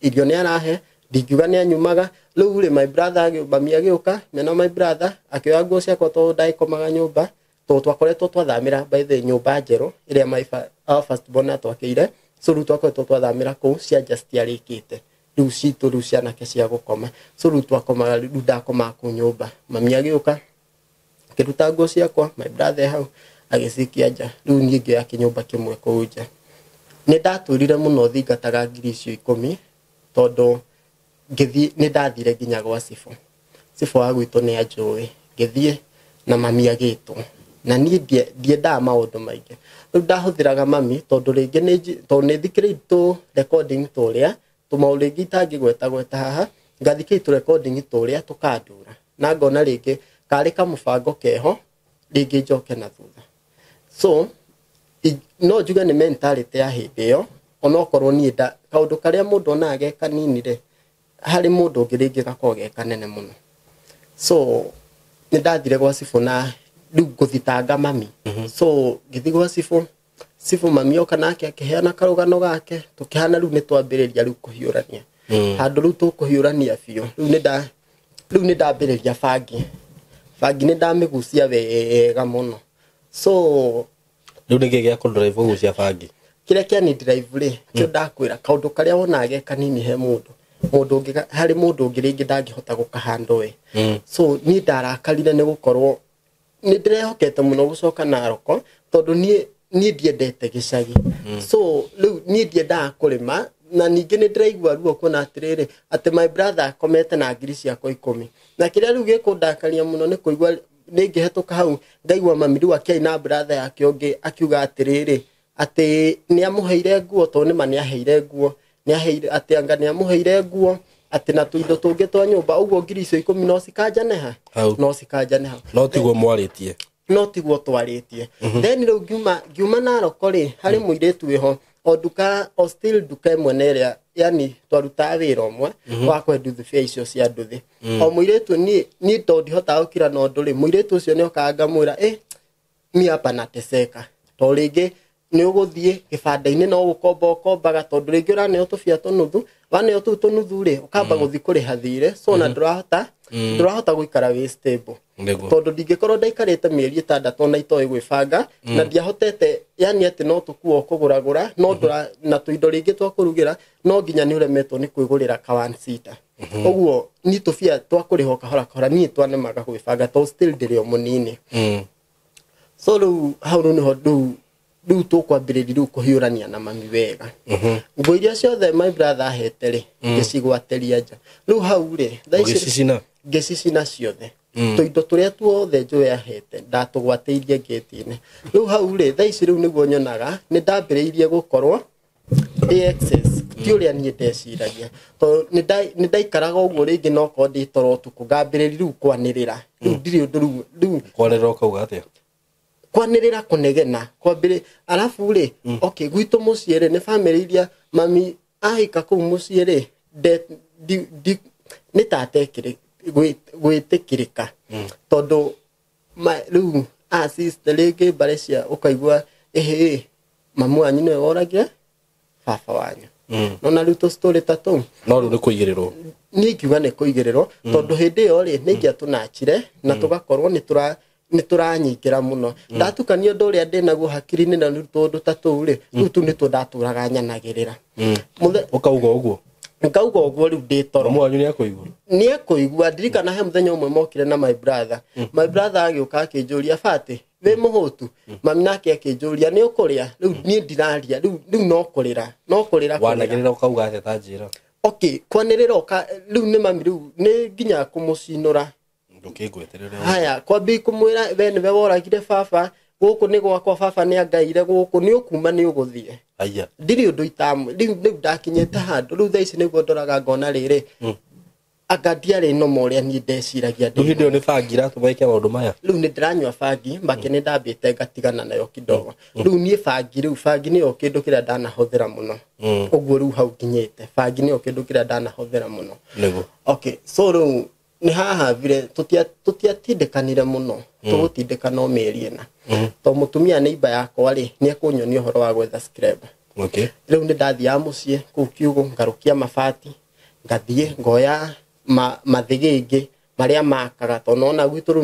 irio nĩ arahe, ndingiuga nĩ anyumaga. Rĩu rĩ, my brother mami agĩũka mena my brother, akĩoya nguo ciakwa tondũ ndagĩkomaga nyũmba, tondũ twakoretwo twathamĩra by the nyũmba njerũ ĩrĩa my our first born atwakĩire. So rĩu twakoretwo twathamĩra kũu, cia nja citiarĩkĩte, rĩu citũ rĩu cianake cia gũkoma. So rĩu twakomaga, rĩu ndakomaga kũu nyũmba. Mami agĩũka akĩruta nguo ciakwa, my brother hau agĩcikia nja. Rĩu niĩ ngĩoya kĩnyũmba kĩmwe kũu nja. Nĩ ndatũrire mũno thingataga ngiri icio 10, tondũ ngĩthiĩ, nĩ ndathire nginya gwa cibũ. Cibũ wa gwitũ nĩ anjũĩ. Ngĩthiĩ na mami agĩtwo, na niĩ ndiendaga maũndũ maingĩ. Rĩu ndahũthĩraga mami, tondũ rĩngĩ tondũ nĩ thikĩrĩirie tũ recording tũrĩa tũmaũndũ rĩngĩ itangĩgweta gweta haha, ngathikĩrĩria tũ recording tũrĩa tũkandura, na ngona rĩngĩ karĩ kamũbango keho rĩngĩ njoke na thutha. So no njuge nĩ mentality ya hĩndĩ ĩyo, onokorwo niĩ kaũndũ karĩa mũndũ onaga ge kanini rĩ, harĩ mũndũ ũngĩ rĩngĩ gakoragwo ge kanene mũno. So nĩ ndathire gwa cibũ na rĩu ngũthitanga mami. So ngĩthiĩ gwa cibũ, cibũ mami oka nake akĩheana karũgano gake, tũkĩhana rĩu nĩ twambĩrĩria rĩu kũhiũrania. Handũ rĩu tũkũhiũrania biũ, rĩu nĩ ndambĩrĩria bangi. Bangi nĩ ndamĩgucia wega mũno. So rĩu nĩkĩ gĩa kũdrive kũgucia bangi? Kĩrĩa kĩani drive rĩ, kĩo ndakwĩra, kaũndũ karĩa wonaga ge kanini he mũndũ, mũndũ ũngĩ harĩ mũndũ ũngĩ rĩngĩ ndangĩhota gũkahandle we. So niĩ ndarakarire nĩ gũkorwo nĩ ndĩrehokete mũno gũcoka Naroko, tondũ niĩ ndiendete gĩcagi. So rĩu niĩ ndiendaga kũrĩma, na ningĩ nĩ ndĩraigua ruo kuona atĩrĩrĩ, atĩ my brother akomete na ngiri ciakwa 10. Na kĩrĩa rĩu gĩkũndakaria mũno nĩ kũigua nĩ ngĩhetũka hau ngaigua mami rĩu akĩaria na brother yake ũngĩ, akiuga atĩrĩrĩ, atĩ nĩ amũheire nguo, tondũ nĩma nĩ aheire nguo, nĩ aheire, atĩ anga nĩ amũheire nguo, atĩ na tũindo tũngĩ twa nyũmba. Ũguo ngiri icio 10 no cikanjane ha Hau. No cikanjane hau. No tiguo mwarĩtie. No tiguo twarĩtie. Then rĩu ngiuma Naroko rĩ, harĩ mũirĩtu wĩho o nduka, o still nduka ĩmwe na ĩrĩa, yani twarutaga wĩra ũmwe wa kwendia bia icio cia nduthi. O mũirĩtu, niĩ tondũ ndihotaga gũkira na ũndũ rĩ, mũirĩtu ũcio nĩ okaga ngamwĩra, mi hapa nateseka, tondũ rĩngĩ nĩ ũgũthiĩ gĩbanda-inĩ no gũkomba ũkombaga, tondũ rĩngĩ ũraneo tũbia tũnuthu, waneo tũu tũnuthu rĩ, ũkamba gũthiĩ kũrĩha thirĩ. So na ndũrahota gũikara wĩ stable. Tondũ ndingĩkorwo ndaikarĩte mĩeri 6 ona itoĩ gwĩbanga, na ndiahotete, yani atĩ no tũkuo kũgũragũra, no ndũra na tũindo rĩngĩ twa kũrugĩra, no nginya nĩ ũremetwo nĩ kwĩgũrĩra ka one seater. Ũguo niĩ tũbia twa kũrĩhwo kahora kahora, niĩ twanemaga gwĩbanga tondũ still ndĩrĩ o mũnini. So rĩu hau rĩu nĩho rĩu tũkwambĩrĩria rĩu kũhiũrania na mami wega. Nguo iria ciothe my brother ahete rĩ, ngĩcigwatĩria nja. Rĩu hau rĩ, thaa ici Ũgĩcicina? Ngĩcicina ciothe. Tũindo tũrĩa tuothe njũĩ ahete ndatũgwatĩirie ngĩti-inĩ. Rĩu hau rĩ, thaa ici rĩu nĩguo nyonaga nĩ ndambĩrĩirie gũkorwo ndĩ excess, ti ũrĩa niĩ ndeciragia, tondũ nĩ ndaikaraga ũguo rĩngĩ no korwo ndĩ toro ũtukũ, ngambĩrĩria rĩu kwanĩrĩra. Rĩu ndirĩ ũndũ rĩu Kwanĩrĩra ũkauga atĩa? Kwanĩrĩra, kũnegena, kwambĩrĩ. Arabu rĩ, okay, gwitũ mũciĩ rĩ, nĩ bamĩrĩ iria mami ahika kũu mũciĩ rĩ, nĩ ta gwĩtĩkĩrĩka, tondũ rĩu assist rĩngĩ mbarĩ cia ũkaigua, ĩhĩ, mamu wanyu nĩwe woragia baba wanyu. Nona rĩu tũstory ta tũu. No rĩu nĩ kũigĩrĩrwo. Niĩ ingiuga nĩ kũigĩrĩrwo, tondũ hĩndĩ ĩyo rĩ, nĩ ingĩatũnachire na tũgakorwo nĩ tũranyingĩra mũno. Ndatukania ũndũ ũrĩa ndĩnaguo hakiri-inĩ na rĩu tũndũ ta tũu rĩ, rĩu tũu nĩtuo ndatũraga nyanagĩrĩra. Ũkauga ũguo? Ngauga ũguo rĩu ndĩ toro. Mamu wanyu nĩ akũigua? Nĩ ekũigua. Ndirikana he mũthenya ũmwe mokire na my brother. My brother agĩũka akĩnjũria, "Bati wĩ mũhũtu?" Mami nake akĩnjũria, "Nĩ ũkũrĩa?" Rĩu niĩ ndiraria, rĩu no kũrĩra, no kũrĩra, kũrĩra. Wanagĩrĩra ũkauga atĩa? Ta njĩra. Okay, kwanĩrĩra ũka rĩu nĩ mami, rĩu nĩ nginya kũmũcinũra. Ndũkĩngweterere. Haya, kwambi kũmwĩra, "We nĩwe woragire baba, gũkũ nĩ gwakwa, baba nĩ angaire gũkũ, nĩ ũkuma nĩ ũgũthiĩ." Aya. Ndirĩ ũndũ itamwe. Rĩu ndakinyĩte handũ rĩu thaa ici nĩguo ndoraga ngona rĩrĩ. Anga ndiarĩ noma ũrĩa niĩ ndeciragia Rĩu hĩndĩ ĩyo nĩ bangi iratũma ĩke maũndũ maya. Rĩu nĩ ndĩranyua bangi make, nĩ ndambĩte ngatigana nayo kidogo. Rĩu niĩ bangi, rĩu bangi nĩyo kĩndũ kĩrĩa ndanahũthĩra mũno. Ũguo rĩu hau nginyĩte, bangi nĩyo kĩndũ kĩrĩa ndanahũthĩra mũno. Nĩguo. Okay, so rĩu nĩ hahavire tũtiatindĩkanire mũno, tũgũtindĩka no mĩeri 4, to mũtumia nĩ imba yakwa rĩ, nĩ ekũnyonia ũhoro wa gwetha scrap. Rĩu nĩ ndathiaga mũciĩ kũu kiugũ, ngarũkia mabati, ngathiĩ ngoya mathĩgĩngĩ marĩa makaga, tondũ nona gwitũ rĩu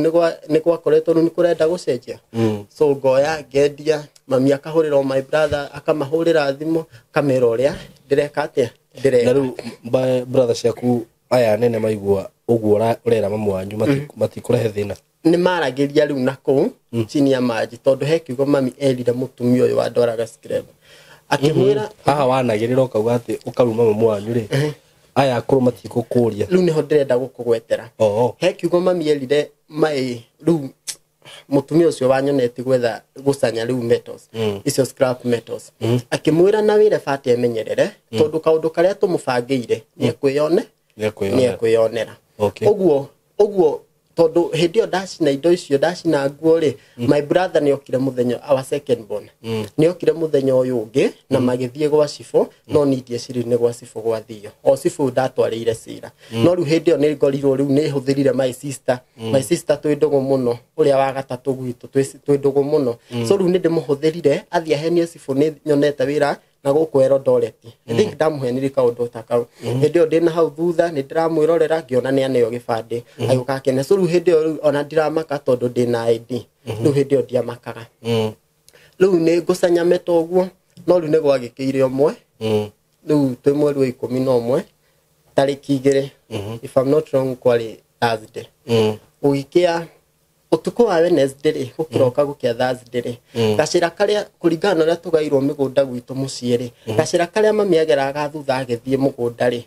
nĩ gwakoretwo rĩu nĩ kũrenda gũcenjia. So ngoya ngendia, mami akahũrĩra o my brother, akamahũrĩra thimũ, akamera ũrĩa ndĩreka atĩa, ndĩreka. Na rĩu brother ciaku aya nene maigua ũguo ũrera mamu wanyu, matikũrehe thĩna? Nĩ maragĩria rĩu na kũu chini ya maji, tondũ he kiugo mami erire mũtumia ũyũ wandwaraga scrap, akĩmwĩra. Haha wanagĩrĩra ũkauga atĩ ũkaruma mamu wanyu rĩ, aya akũrũ matikũkũria? Rĩu nĩho ndĩrenda gũkũgwetera. He kiugo mami erire mai rĩu mũtumia ũcio wanyoneti gwetha gũcanya rĩu metals, icio scrap metals, akĩmwĩra na wĩre bati emenyerere, tondũ kaũndũ karĩa tũmũbangĩire nĩekwĩyone nĩekwĩyonera. Ũguo ũguo, tondũ hĩndĩ ĩyo ndacina indo icio, ndacina nguo rĩ, my brother nĩ okire mũthenya, our second born, nĩ okire mũthenya ũyũ ũngĩ na magĩthiĩ gwa cibũ, no niĩ ndieciririe nĩ gwa cibũ gwathio, o cibũ ndatwarĩire cira. No rĩu hĩndĩ ĩyo nĩ ngorirwo rĩu nĩ hũthĩrire my sister, my sister twĩ ndũgũ mũno, ũrĩa wa gatatũ gwitũ, twĩ ndũgũ mũno. So rĩu nĩ ndĩmũhũthĩrire athiĩ ahenie cibũ nĩ nyonete wĩra na gũkũ Eldoret. I think ndamũhenirie kaũndũ ta kau. Hĩndĩ ĩyo ndĩna hau thutha nĩ ndĩramwĩrorera, ngĩona nĩ aneo gĩbandĩ, agĩũka akene. So rĩu hĩndĩ ĩyo rĩu ona ndiramaka tondũ ndĩna ID. Rĩu hĩndĩ ĩyo ndiamakaga. Rĩu nĩ ngũcanya meta ũguo, no rĩu nĩ gwagĩkĩire ũmwe. Rĩu twĩ mweri wa 11 tarĩki 2, if I'm not wrong, kwarĩ Thursday. Gũgĩkĩa ũtukũ wa Wednesday rĩ, gũkĩroka gũkĩa Thursday rĩ, gacĩra karĩa kũringana na ũrĩa tũgairwo mĩgũnda gwitũ mũciĩ rĩ, gacĩra karĩa mami ageraga thutha agĩthiĩ mũgũnda rĩ,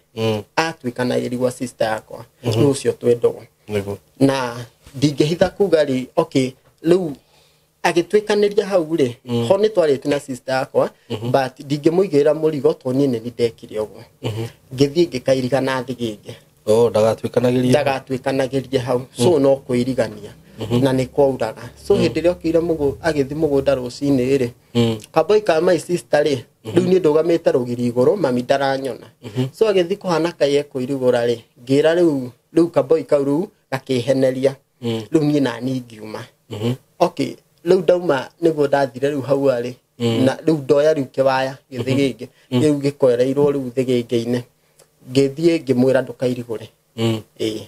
atuĩkanagĩria gwa sister yakwa, rĩu ũcio twĩ ndũgũ. Na ndingĩhitha kuga rĩ, okay, rĩu agĩtuĩkanĩria hau rĩ, ho nĩ twarĩte na sister yakwa, but ndingĩmũigĩrĩra mũrigo tondũ niĩ nĩ ndekire ũguo, ngĩthiĩ ngĩkairiga na thĩgĩngĩ. Oh, ndagatuĩkanagĩrie. Ndagatuĩkanagĩrie hau. So no kwĩrigania na nĩ kwauraga. So hĩndĩ ĩrĩa okire agĩthiĩ mũgũnda rũcinĩ rĩ, kamboi ka my sister rĩ, rĩu niĩ ndũgamĩte rũgiri igũrũ, mami ndaranyona. So agĩthiĩ kũhana kai ekũirigũra rĩ, ngĩra rĩu kamboi kau rĩu gakĩheneria. Rĩu niĩ nani ngiuma. Okay, rĩu ndauma nĩguo ndathire rĩu hau arĩ, na rĩu ndoya rĩu kĩwaya gĩthĩgĩngĩ rĩu gĩkoereirwo rĩu thĩgĩngĩ-inĩ, ngĩthiĩ ngĩmwĩra ndũkairigũre. Ĩĩ,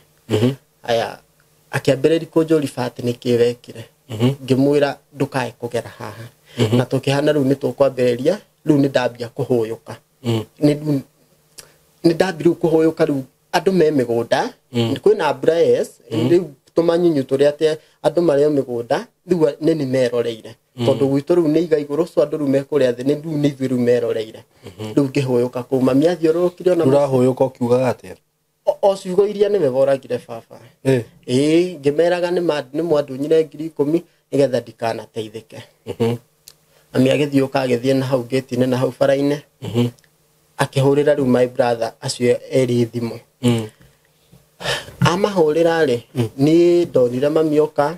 aya akĩambĩrĩria kũnjũria bati nĩkĩ wekire, ngĩmwĩra ndũkae kũgera haha, na tũkĩhana rĩu nĩ tũkwambĩrĩria. Rĩu nĩ ndambia kũhũyũka, nĩ rĩu nĩ ndambi rĩu kũhũyũka. Rĩu andũ me mĩgũnda, kwĩna mbura, yes, rĩu tũmanyinyu tũrĩa atĩ andũ marĩ o mĩgũnda rĩu nĩ nĩ meroreire, tondũ gwitũ rĩu nĩ iga igũrũ, so andũ rĩu me kũrĩa thĩ, nĩ rĩu nĩ ithuĩ rĩu meroreire. Rĩu ngĩhũyũka kũu, mami athiũrũrũkire ona. Ũrahũyũka ũkiugaga atĩa? O ciugo iria nĩwe woragire baba. Ĩĩ, ngĩmeraga nĩ mwandunyire 10,000 nĩgetha ndikanateithĩke. Mami agĩthiũka, agĩthiĩ na hau ngĩti-inĩ na hau bara-inĩ, akĩhũrĩra rĩu my brother acio erĩ thimũ. Amahũrĩra rĩ, niĩ ndonire mami oka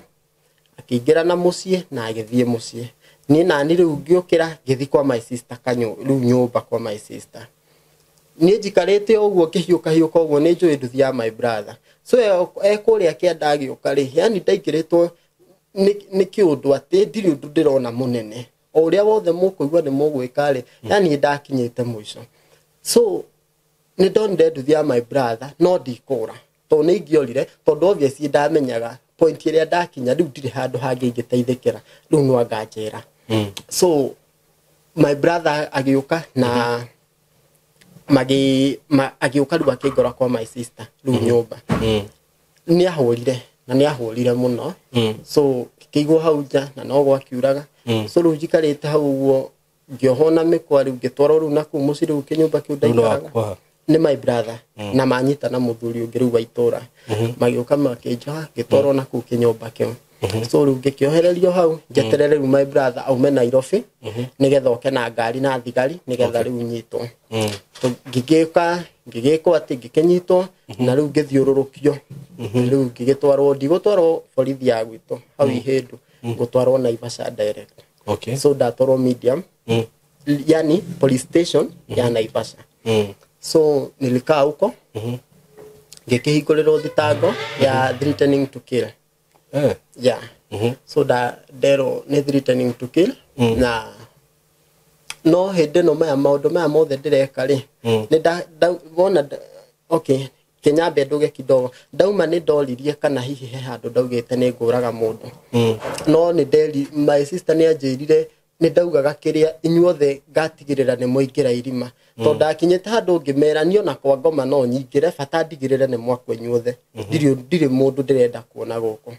akĩingĩra na mũciĩ na agĩthiĩ mũciĩ. Niĩ nani rĩu ngĩũkĩra ngĩthiĩ kwa my sister kanyũ, rĩu nyũmba kwa my sister. Niĩ njikarĩte o ũguo ngĩhiũka hiũka ũguo, nĩ njũĩ nduthi ya my brother, so e kũrĩa kĩanda agĩũka rĩ, yani ndaingĩrĩtwo nĩ kĩũndũ atĩ ndirĩ ũndũ ndĩrona mũnene, o ũrĩa wothe mũkũigua nĩ mũgwĩka rĩ, yani ndakinyĩte mũico. So nĩ ndonire nduthi ya my brother, no ndikũra tondũ nĩ ingĩorire, tondũ obviously ndamenyaga point ĩrĩa ndakinya rĩu ndirĩ handũ hangĩ ingĩteithĩkĩra, rĩu no anga njera. So my brother agĩũka na agĩũka rĩu akĩngora kwa my sister rĩu nyũmba. Nĩ ahũrire na nĩ ahũrire mũno. So ngĩkĩigwo hau nja na no gwakiuraga. So rĩu njikarĩte hau ũguo, ngĩohwo na mĩkwa, rĩu ngĩtwarwo rĩu na kũu mũciĩ, rĩu kĩnyũmba kĩu Rĩu nĩ ndaikaraga. wakuoha? Nĩ my brother na manyita na mũthuri ũngĩ rĩu wa itũra, magĩũka makĩnjoha, ngĩtwarwo na kũu kĩnyũmba kĩu. So rĩu ngĩkĩohererio hau njeterere rĩu my brother aume Nairobi nĩgetha oke na ngari na thigari nĩgetha rĩu nyitwo. So ngĩgĩka ngĩgĩkwo atĩ ngĩkĩnyitwo na rĩu ngĩthiũrũrũkio rĩu ngĩgĩtwarwo ndigũtwarwo borithi ya gwitũ hau Ihĩndũ, ngũtwarwo Naivasha direct. Okay. So ndatwarwo medium, yani police station ya Naivasha. So nilikaa huko ngĩkĩhingũrĩrwo thitango ya threatening to kill. Eh. Yeah. So da nderwo nĩ threatening to kill na no hĩndĩ ĩno maya maũndũ maya mothe ndĩreka rĩ, nĩ wona okay, kĩnyambe nduge kidogo. Ndauma nĩ ndoririe kana hihi he handũ ndaugĩte nĩ ngũraga mũndũ, no nĩ nderi my sister nĩ anjĩrire nĩ ndaugaga kĩrĩa inyuothe ngatigĩrĩra nĩ mwaingĩra irima, tondũ ndakinyĩte handũ ngĩmera niĩ ona kwa ngoma no nyingĩre, bata ndigĩrĩre nĩ mwakwa inyuothe, ndirĩ mũndũ ndĩrenda kuona gũkũ.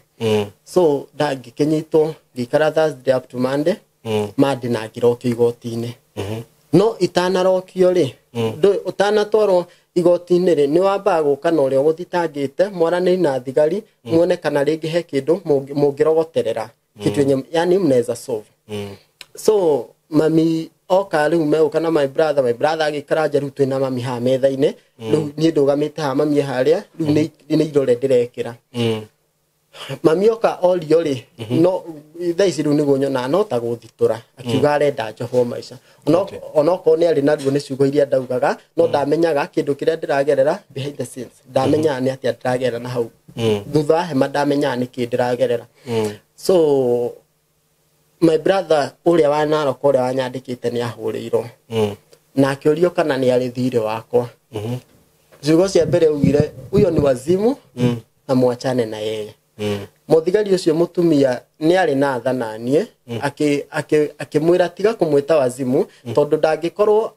So ndangĩkĩnyitwo ngĩikara Thursday up to Monday. Monday na ngĩrokio igoti-inĩ, no itanarokio rĩ, ũtanatwarwo igoti-inĩ rĩ, nĩ wambaga gũka na ũrĩa ũgũthitangĩte mwaranĩri na thigari muone kana rĩngĩ he kĩndũ mũngĩrogoterera kitu yenye yani mnaweza solve. So mami oka rĩu megũka na my brother, my brother agĩikara nja, rĩu twĩna mami haha metha-inĩ, rĩu niĩ ndũgamĩte haha mami e harĩa, rĩu nĩ irore ndĩrekĩra. Mami oka orio rĩ, no thaa ici rĩu nĩguo nyonaga no ta gũthitũra akiuga arenda njohwo maica. Onokorwo nĩ arĩ na ruo nĩ ciugo iria ndaugaga, no ndamenyaga kĩndũ kĩrĩa ndĩragerera behind the scenes, ndamenyaga nĩ atĩa ndĩragerera na hau thutha wa hema, ndamenyaga nĩ kĩ ndĩragerera. So my brother ũrĩa wa Narok ũrĩa wanyandĩkĩte nĩ ahũrĩirwo na akĩũrio kana nĩ arĩ thirĩ wakwa. Ciugo cia mbere augire huyo ni wazimu na mwachane na yeye. Mũthigari ũcio mũtumia nĩ arĩ na tha na niĩ akĩmwĩra tiga kũmwĩta wazimu, tondũ ndangĩkorwo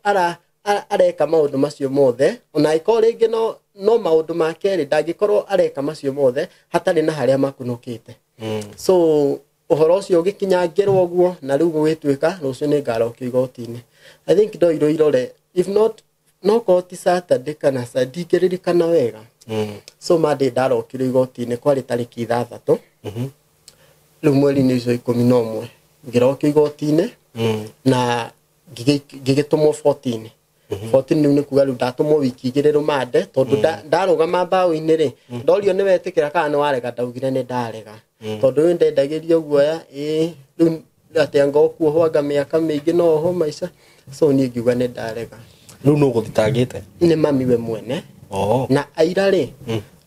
areka maũndũ macio mothe, ona angĩkorwo rĩngĩ no maũndũ make rĩ, ndangĩkorwo areka macio mothe hatarĩ na harĩa makunũkĩte. So ũhoro ũcio ũgĩkinyangĩrwo ũguo na rĩu gũgĩtuĩka rũciũ nĩ ngarokio igoti-inĩ. I think ndoirwo irore, if not no korwo ti Saturday kana ndingĩririkana wega. So Monday ndarokire igoti-inĩ, kwarĩ tarĩki 6 rĩu mweri-inĩ ũcio 11 ngĩrokio igoti-inĩ na ngĩgĩtũmwo 14 14. Rĩu nĩ kuga rĩu ndatũmwo wiki 2 rũmande, tondũ ndarũgama mbaũ-inĩ rĩ, ndorio nĩ wetĩkĩra kana nĩ warega, ndaugire nĩ ndarega, tondũ ũyũ ndendagĩrio guoya ĩĩ rĩu atĩ anga ũkuohwo anga mĩaka mĩingĩ no oho maica. So niĩ ngiuga nĩ ndarega. Rĩu nũ ũgũthitangĩte? Nĩ mami we mwene. Oh. Na aira rĩ,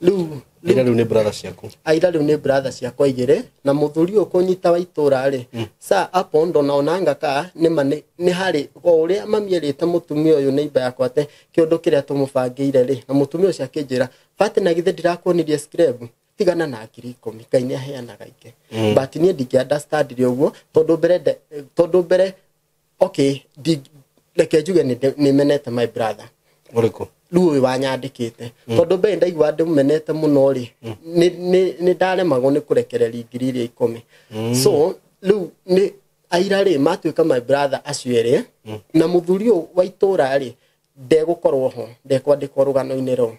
rĩu Ira rĩu nĩ brother ciaku? Aira rĩu nĩ brother ciakwa igĩrĩ na mũthuri ũyũ kũnyita wa itũra rĩ, sa apo ndona onanga ka nĩma nĩ harĩ o ũrĩa mami erĩte mũtumia ũyũ neighbor yakwa atĩ kĩũndũ kĩrĩa tũmũbangĩire rĩ, na mũtumia ũcio akĩnjĩra bate na githĩ ndirakuonirie scrap, tigana na 10,000, Ngai nĩ aheanaga ingĩ. But niĩ ndingĩ understand ũguo, tondũ mbere okay, reke njuge nĩ menete my brother. Ũrĩkũ? Rĩu ũyũ wanyandĩkĩte, tondũ mbere ndaigua ndĩmũmenete mũno rĩ, nĩ ndaremagwo nĩ kũrekereria 10,000. So rĩu nĩ aira rĩ matuĩka my brother acio erĩ na mũthuri ũyũ wa itũra rĩ ndegũkorwo ho, ndekwandĩkwo rũgano-inĩ rũu.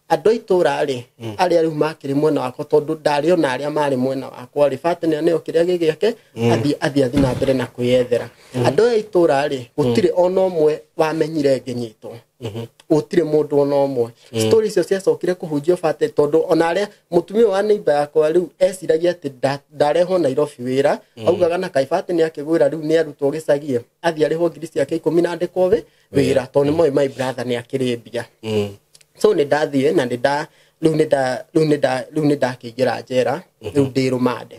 Andũ a itũra rĩ arĩa rĩu makĩrĩ mwena wakwa, tondũ ndarĩ ona arĩa marĩ mwena wakwa rĩ, bata nĩ aneo kĩrĩa gĩ gĩake athiĩ na mbere na kwĩyethera. Andũ aya a itũra rĩ gũtirĩ ona ũmwe wamenyire ngĩnyitwo, gũtirĩ mũndũ ona ũmwe. Story icio ciacokire kũhunjio bate, tondũ ona arĩa mũtumia wa neighbor yakwa rĩu eciragia atĩ ndarehwo Nairobi wĩra, augaga na kaĩ bate nĩ akĩgwĩra rĩu nĩ arutwo gĩcagi athiĩ arĩhwo 10,000 na andĩkwo wĩra, tondũ nĩ moĩ my brother nĩ akĩrĩ mbia. So nĩ ndathiĩ na rĩu nĩ ndakĩingĩra njera, rĩu ndĩ rũmande,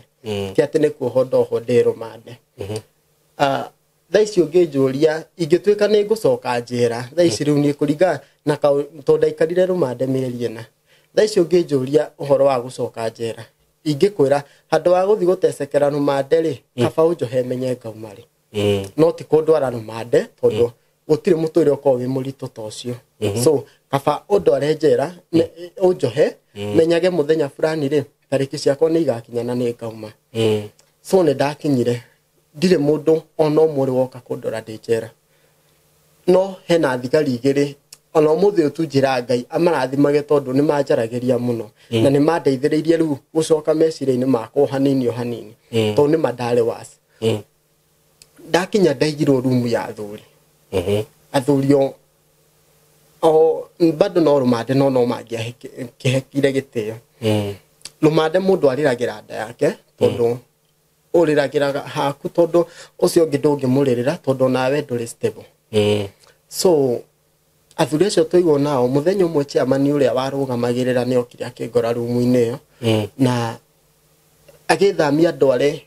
ti atĩ nĩ kuohwo ndohwo, ndĩ rũmande. Thaa ici ũngĩnjũria ingĩtuĩka nĩ ngũcoka njera thaa ici rĩu niĩ kũringana na tondũ ndaikarire rũmande mĩeri 4, thaa ici ũngĩnjũria ũhoro wa gũcoka njera ingĩkwĩra handũ wa gũthiĩ gũtecekera rũmande rĩ, kaba ũnjohe menye ngauma rĩ, no ti kũndwara rũmande, tondũ gũtirĩ mũtũrĩre ũkoragwo wĩ mũritũ ta ũcio. So kaba ũndware njera ũnjohe menyage mũthenya fulani rĩ, tarĩki ciakwa nĩ igakinya na nĩ ngauma. So nĩ ndakinyire, ndirĩ mũndũ ona ũmwe ũrĩ woka kũndora ndĩ njera, no hena thigari igĩrĩ Ona ũmũthĩ ũyũ tu njĩra Ngai amarathimage tondũ nĩ manjaragĩria mũno na nĩ mandeithĩrĩirie rĩu gũcoka meciria-inĩ makwa o hanini o hanini, tondũ nĩ ma ndarĩ worse. Ndakinya ndaigirwo rumu ya athuri. Athuri o bado no rũmande no mangĩahekire gĩtĩo. Rũmande mũndũ arĩragĩra nda yake, tondũ ũrĩragĩra haku, tondũ ũcio ũngĩ ndũngĩmũrĩrĩra tondũ onawe ndũrĩ stable. So athuri acio tũigwo nao, mũthenya ũmwe chairman ũrĩa warũgamagĩrĩra nĩ okire akĩngora rumu-inĩ ĩyo na agĩthamia andũ arĩa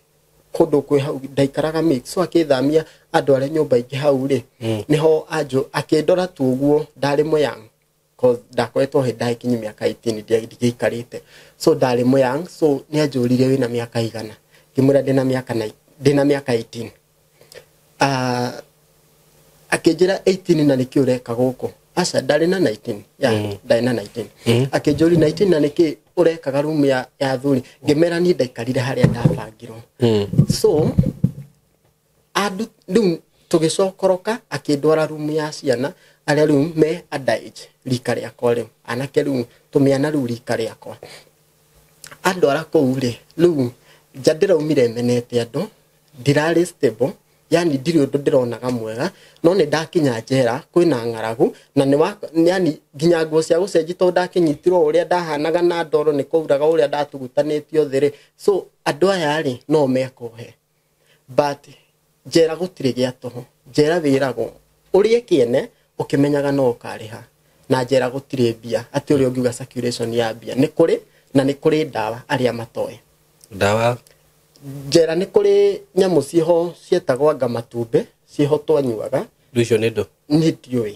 kũndũ kwĩ hau ndaikaraga mix. So akĩthamia andũ arĩa nyũmba ingĩ hau rĩ, nĩho anjũ akĩndora tu ũguo. Ndarĩ mũyang, cause ndakoretwo hĩ ndagĩkinyia mĩaka 18, ndigĩikarĩte, so ndarĩ mũyang. So nĩ anjũririe, "Wĩna mĩaka igana?" Ngĩmwĩra ndĩna mĩaka 18. Ah, akĩnjĩra, "18 na nĩkĩ ũreka gũkũ?" Aca, ndarĩ na 19 ya ndarĩ na 19. Akĩnjũria, "19 na nĩkĩ ũrekaga rumu ya athuri?" Ngĩmera niĩ ndaikarire harĩa ndabangirwo. So andu rĩu tũgĩcokoroka, akĩndwara rumu ya ciana arĩa rĩu me underage, rika rĩakwa rĩu, anake rĩu tũmĩana rĩu rika rĩakwa. Andwara kũu rĩ, rĩu nja ndĩraumire menete andũ, ndirarĩ stable, yani ndirĩ ũndũ ndĩronaga mwega. No nĩ ndakinya njera kwĩna ng'aragu na nĩ wa yani nginya nguo cia gũcenjia, tondũ ndakĩnyitirwo ũrĩa ndahanaga na ndoro nĩ kwauraga ũrĩa ndatugutanĩtio thĩ rĩ. So andũ aya rĩ no mekũhe, but njera gũtirĩ gĩa tũhũ. Njera wĩragwo ũrĩe kĩene ũkĩmenyaga no ũkarĩha, na njera gũtirĩ mbia atĩ ũrĩa ũngiuga circulation ya mbia nĩ kũrĩ, na nĩ kũrĩ ndawa arĩa matoĩ. Ndawa? Njera nĩ kũrĩ nyamũ ciĩho ciĩtagwo anga matumbĩ, ciĩho twanyuaga. Rĩu icio nĩ ndũ? Nĩ ndiũĩ,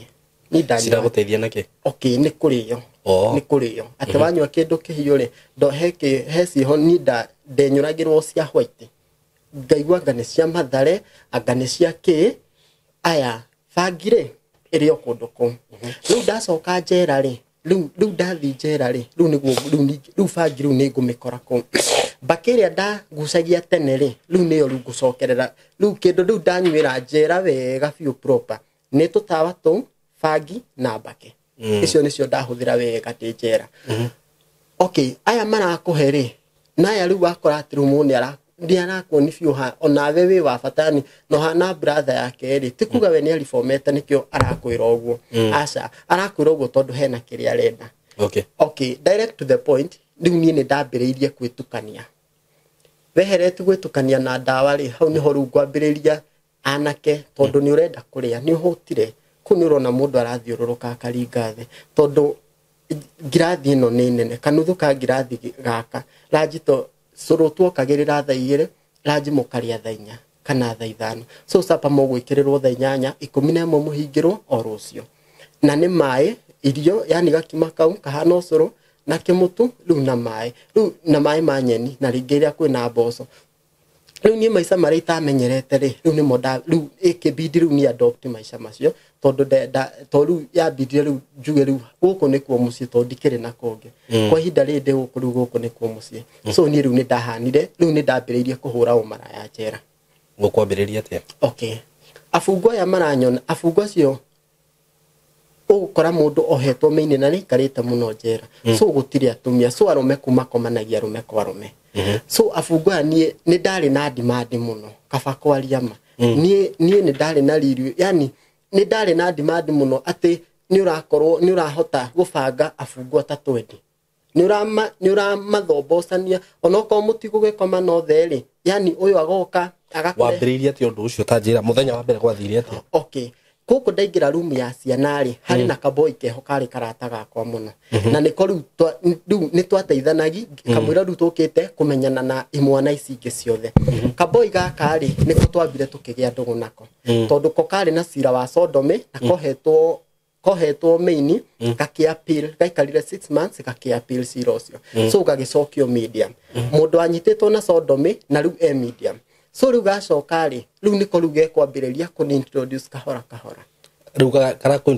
niĩ ndanyuaga. Ciragũteithia nakĩ? Okay, nĩ kũrĩo. Oh. Nĩ kũrĩo atĩ wanyua kĩndũ kĩhiũ rĩ, ndo he ciĩho niĩ ndenyũragĩrwo cia white, ngaigua anga nĩ cia mathare, anga nĩ cia kĩ. Aya bangi rĩ ĩrĩ o kũndũ kũu. Rĩu ndacoka njera rĩ, rĩu ndathiĩ njera rĩ, rĩu nĩguo rĩu bangi rĩu nĩ ngũmĩkora kũu. Mbakĩ ĩrĩa ndagucagia tene rĩ, rĩu nĩyo rĩu ngũcokerera. Rĩu kĩndũ rĩu ndanyuĩra njera wega biũ proper nĩ tũtawa tũu, bangi na mbakĩ. Icio nĩcio ndahũthĩra wega ndĩ njera. Okay, aya marakũhe rĩ, na aya rĩu wakora atĩ rĩu mũndũ nĩ arakuoni biũ ha onawe wĩ wa bata, yani no hana brother yake rĩ, ti kuga we nĩ aribomete nĩkĩo arakwĩra ũguo. Aca, arakwĩra ũguo tondũ hena kĩrĩa arenda. Okay, direct to the point, rĩu niĩ nĩ ndambĩrĩirie gwĩtukania. Weherete gwĩtukania na ndawa rĩ, hau nĩho rĩu ngwambĩrĩria anake, tondũ nĩ ũrenda kũrĩa, nĩ ũhũtire kũu, nĩ ũrona mũndũ arathiũrũrũka akaringa thĩ, tondũ ngirathi ĩno nĩ nene, kanuthu ka ngirathi gaka ranji to cũrũ tuokagĩrĩra thaa 2, ranji mũkarĩa thaa 4 kana thaa 5. So supper mũgwĩkĩrĩrwo thaa 8, 11 mũhingĩrwo o rũciũ, na nĩ maĩ irio, yani gakima kau kahana ũcũrũ na kĩmũtu rĩu na maĩ, rĩu na maĩ ma nyeni na rĩngĩ ĩrĩa kwĩna mboco. Rĩu niĩ maica marĩa itamenyerete rĩ, rĩu nĩmo rĩu ĩkĩbidi rĩu ni adopt maica macio, tondũ tondũ rĩu yambindire rĩu njuge rĩu gũkũ nĩkuo mũciĩ, tondũ ndikĩrĩ na kũngĩ kwa ihinda rĩrĩ ndĩ gũkũ, rĩu gũkũ nĩkuo mũciĩ. So niĩ rĩu nĩ ndahanire, rĩu nĩ ndambĩrĩirie kũhũra ũmaraya njera. Gũkwambĩrĩria atĩa? Okay, abungo aya maranyona, abungo acio ũgũkora mũndũ ohetwo mĩinĩ na nĩaikarĩte mũno njera. So gũtirĩ atumia, so arũme kuma komanagia arũme kwa arũme. So abungo aya, niĩ nĩ ndarĩ na demand mũno, kaba kwaria ma. Niĩ nĩ ndarĩ na riri, yani nĩ ndarĩ na demand mũno atĩ nĩ ũrakorwo nĩ ũrahota gũbanga abungwa ta 20, nĩ ũramathombocania onokorwo mũtigũgĩkoma nothe rĩ, yani ũyũ agoka agakũre. Wambĩrĩirie atĩa ũndũ ũcio? Ta njĩra mũthenya wa mbere gwathire atĩa? Okay, gũkũ ndaingĩra rumu ya ciana rĩ, harĩ na kaboi keho karĩ karata gakwa mũno, na nĩko rĩu rĩu nĩ twateithanagi kamũira rĩu tũkĩte kũmenyana na imwana ici ingĩ ciothe. Kaboi gaka rĩ, nĩko twambire tũkĩgĩa ndũgũ nako, tondũ ko karĩ na cira wa sodomy na kohetwo maini, gakĩ appeal, gaikarire 6 months gakĩ appeal cira ũcio. So gagĩcokio medium, mũndũ anyitĩtwo na sodomy na rĩu e medium. So rĩu gacoka rĩ, rĩu nĩko rĩu gekwambĩrĩria kũni introduce kahora kahora. Rĩu karakũ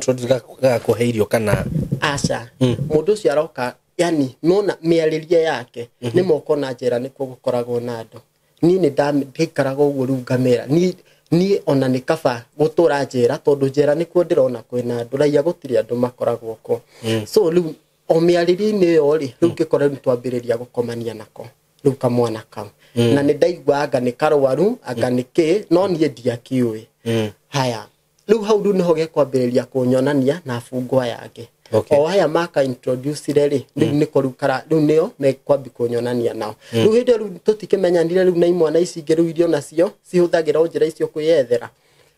gagakũhe irio kana? Aca, mũndũ ũcio aroka, yani nona mĩarĩrie yake nĩ moko na njĩra nĩkuo gũkoragwo na andũ. Niĩ nĩ ndaikaraga ũguo rĩu ngamera niĩ Niĩ ona nĩ kaba gũtũra njera tondũ njera nĩkuo ndĩrona kwĩna andũ, raiya gũtirĩ andũ makoragwo kuo. So rĩu o mĩarĩrio-inĩ ĩyo rĩ, rĩu ngĩkora rĩu twambĩrĩria gũkomania nako rĩu kamwana kau. Na nĩ ndaigua anga nĩ karwaru, anga nĩ kĩ, no niĩ ndiakĩũĩ. Haya, rĩu hau rĩu nĩho gekwambĩrĩria kũnyonania na abungwa aya angĩ. O aya maka introduce rĩ, rĩu nĩko rĩu kara rĩu nĩo mekwambi kũnyonania nao. Rĩu hĩndĩ ĩyo rĩu tũtikĩmenyanire rĩu na imwana ici ingĩ rĩu iria onacio cihũthagĩra o njĩra icio kwĩyethera.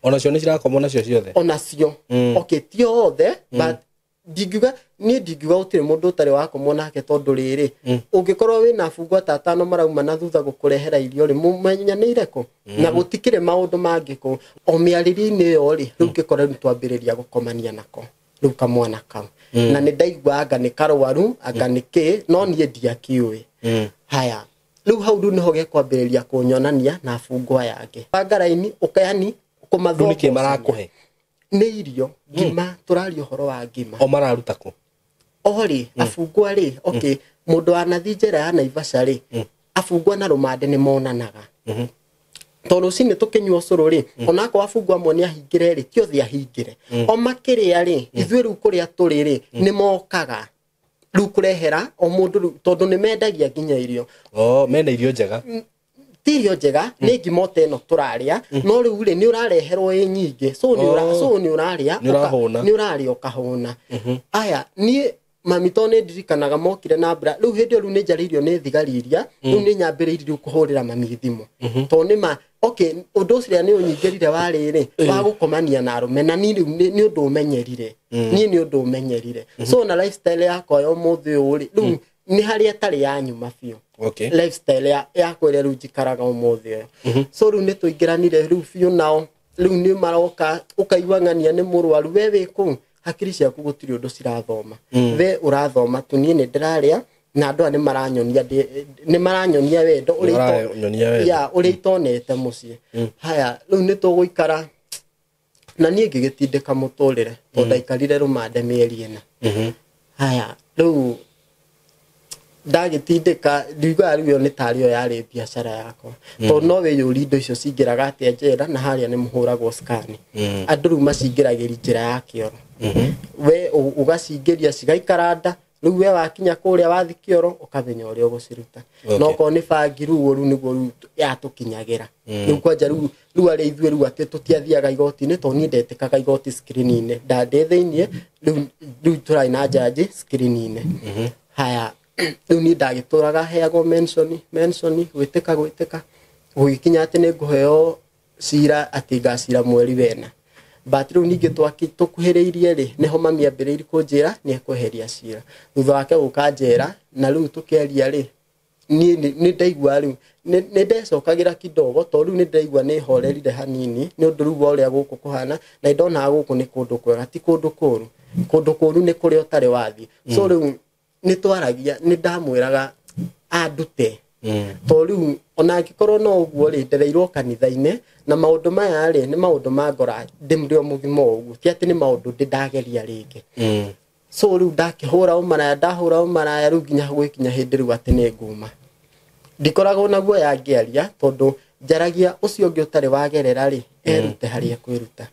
Onacio nĩ cirakomwo nacio ciothe? Onacio. Okay, ti othe, but ndingiuga, niĩ ndingiuga gũtirĩ mũndũ ũtarĩ wakomwo nake, tondũ rĩrĩ, ũngĩkorwo wĩna abungwa ta atano marauma na thutha gũkũrehera irio rĩ, mũmenyanĩire kũ? Na gũtikĩrĩ maũndũ mangĩ kũ. O mĩarĩrio-inĩ ĩyo rĩ, rĩu ngĩkora rĩu twambĩrĩria gũkomania nako rĩu kamwana kau. Na nĩ ndaigua anga nĩ karwaru, anga nĩ kĩ, no niĩ ndiakĩũĩ. Haya, rĩu hau rĩu nĩho gekwambĩrĩria kũnyonania na abungwa aya angĩ. Banga raini, ũkayani Rĩu nĩkĩ marakũhe? Nĩ irio, ngima, tũraria ũhoro wa ngima. O mararuta kũ? O rĩ, abungwa rĩ, okay, mũndũ wanathi njera ya Naivasha rĩ, abungwa na rũmande nĩ monanaga. Tondũ rũcinĩ tũkĩnyua ũcũrũ rĩ, onakorwo abungwa amwe nĩ ahingĩre rĩ, ti othe ahingĩre. O makĩrĩa rĩ, ithuĩ rĩu kũrĩa tũrĩ rĩ, nĩ mokaga rĩu kũrehera o mũndũ rĩu, tondũ nĩ mendagia nginya irio. Oh, mena irio njega. Ti irio njega, nĩ ngima o ta ĩno tũrarĩa, no rĩu rĩ, nĩ ũrareherwo ĩ nyingĩ. So nĩ so nĩ ũrarĩa, Nĩ ũrahũna. Nĩ ũrarĩa ũkahũna. Aya, niĩ mami to nĩ ndirikanaga mokire na mbura, rĩu hĩndĩ ĩyo rĩu nĩ njarĩirio nĩ thigari iria, rĩu nĩ nyambĩrĩirie rĩu kũhũrĩra mami thimũ. Tondũ nĩ ma, okay, ũndũ ũcio nĩ ũnyingĩrire warĩ rĩ, wa gũkomania na arũme, na niĩ rĩu nĩ ũndũ ũmenyerire. Niĩ nĩ ũndũ ũmenyerire. So na lifestyle yakwa ya ũmũthĩ ũyũ rĩ, rĩu nĩ harĩa ĩtarĩ ya nyuma biũ. Lifestyle yakwa ĩrĩa rĩu njikaraga ũmũthĩ ũyũ. So rĩu nĩ tũingĩranire rĩu biũ nao, rĩu nĩ maroka, ũkaigua ng'ania nĩ mũrwaru, we wĩ kũu, hakiri ciaku gũtirĩ ũndũ cirathoma. We ũrathoma tu, niĩ nĩ ndĩrarĩa, na andũ aya nĩ maranyonia nĩ maranyonia wendo ũrĩa Maranyonia wendo. Ya, ũrĩa itonete mũciĩ. Haya, rĩu nĩ tũgũikara, na niĩ ngĩgĩtindĩka mũtũrĩre, tondũ ndaikarire rũmande mĩeri 4. Haya, rĩu ndagĩtindĩka, ndiguaga rĩu ĩyo nĩ tarĩ yo yarĩ biacara yakwa. Tondũ no wĩyũrie indo icio cingĩraga atĩa njera, na harĩa nĩ mũhũragwo scan. Andũ rĩu macingĩragĩria njĩra ya kĩoro. We ũgacingĩria cigaikara nda, rĩu we wakinya kũrĩa wathi kĩoro ũkamenya ũrĩa ũgũciruta. No okorwo nĩ bangi rĩu ũru nĩguo rĩu yatũkinyagĩra. Rĩu kwanja rĩu arĩa ithuĩ rĩu atĩ tũtiathiaga igoti-inĩ, tondũ niĩ ndetĩkaga igoti screen-inĩ. Ndandĩ thĩiniĩ, rĩu tũrarĩ na njanji screen-inĩ. Haya, rĩu niĩ ndagĩtũraga heagwo mention, mention, gwĩtĩka, gwĩtĩka. Gũgĩkinya atĩ nĩ ngũheo cira, atĩ ngacira mweri wena. But rĩu ningĩ tũkuhĩrĩirie rĩ, nĩho mami ambĩrĩirie kũnjĩra nĩ ekweheria cira. Thutha wake gũka njera, na rĩu tũkĩaria rĩ, niĩ nĩ ndaigua rĩu, nĩ ndecokagĩra kidogo, tondũ rĩu nĩ ndaigua nĩ horerire hanini, nĩ ũndũ rĩu wa ũrĩa gũkũ kũhana, na ndonaga gũkũ nĩ kũndũ kwega, ti kũndũ kũũru. Kũndũ kũũru nĩ kũrĩa ũtarĩ wathiĩ. So rĩu nĩ twaragia, nĩ ndamwĩraga andute. Tondũ rĩu ona angĩkorwo no ũguo rĩ, ndereirwo kanitha-inĩ, na maũndũ maya rĩ, nĩ maũndũ ma ngora ndĩ o mũgima o ũguo, ti atĩ nĩ maũndũ ndĩ ndageria rĩngĩ. So rĩu ndakĩhũra ũmaraya, ndahũra ũmaraya rĩu nginya gwĩkinya hĩndĩ rĩu atĩ nĩ nguma. Ndikoragwo na guoya ngĩaria, tondũ njaragia ũcio ũngĩ ũtarĩ wagerera rĩ, erute harĩa ekwĩruta.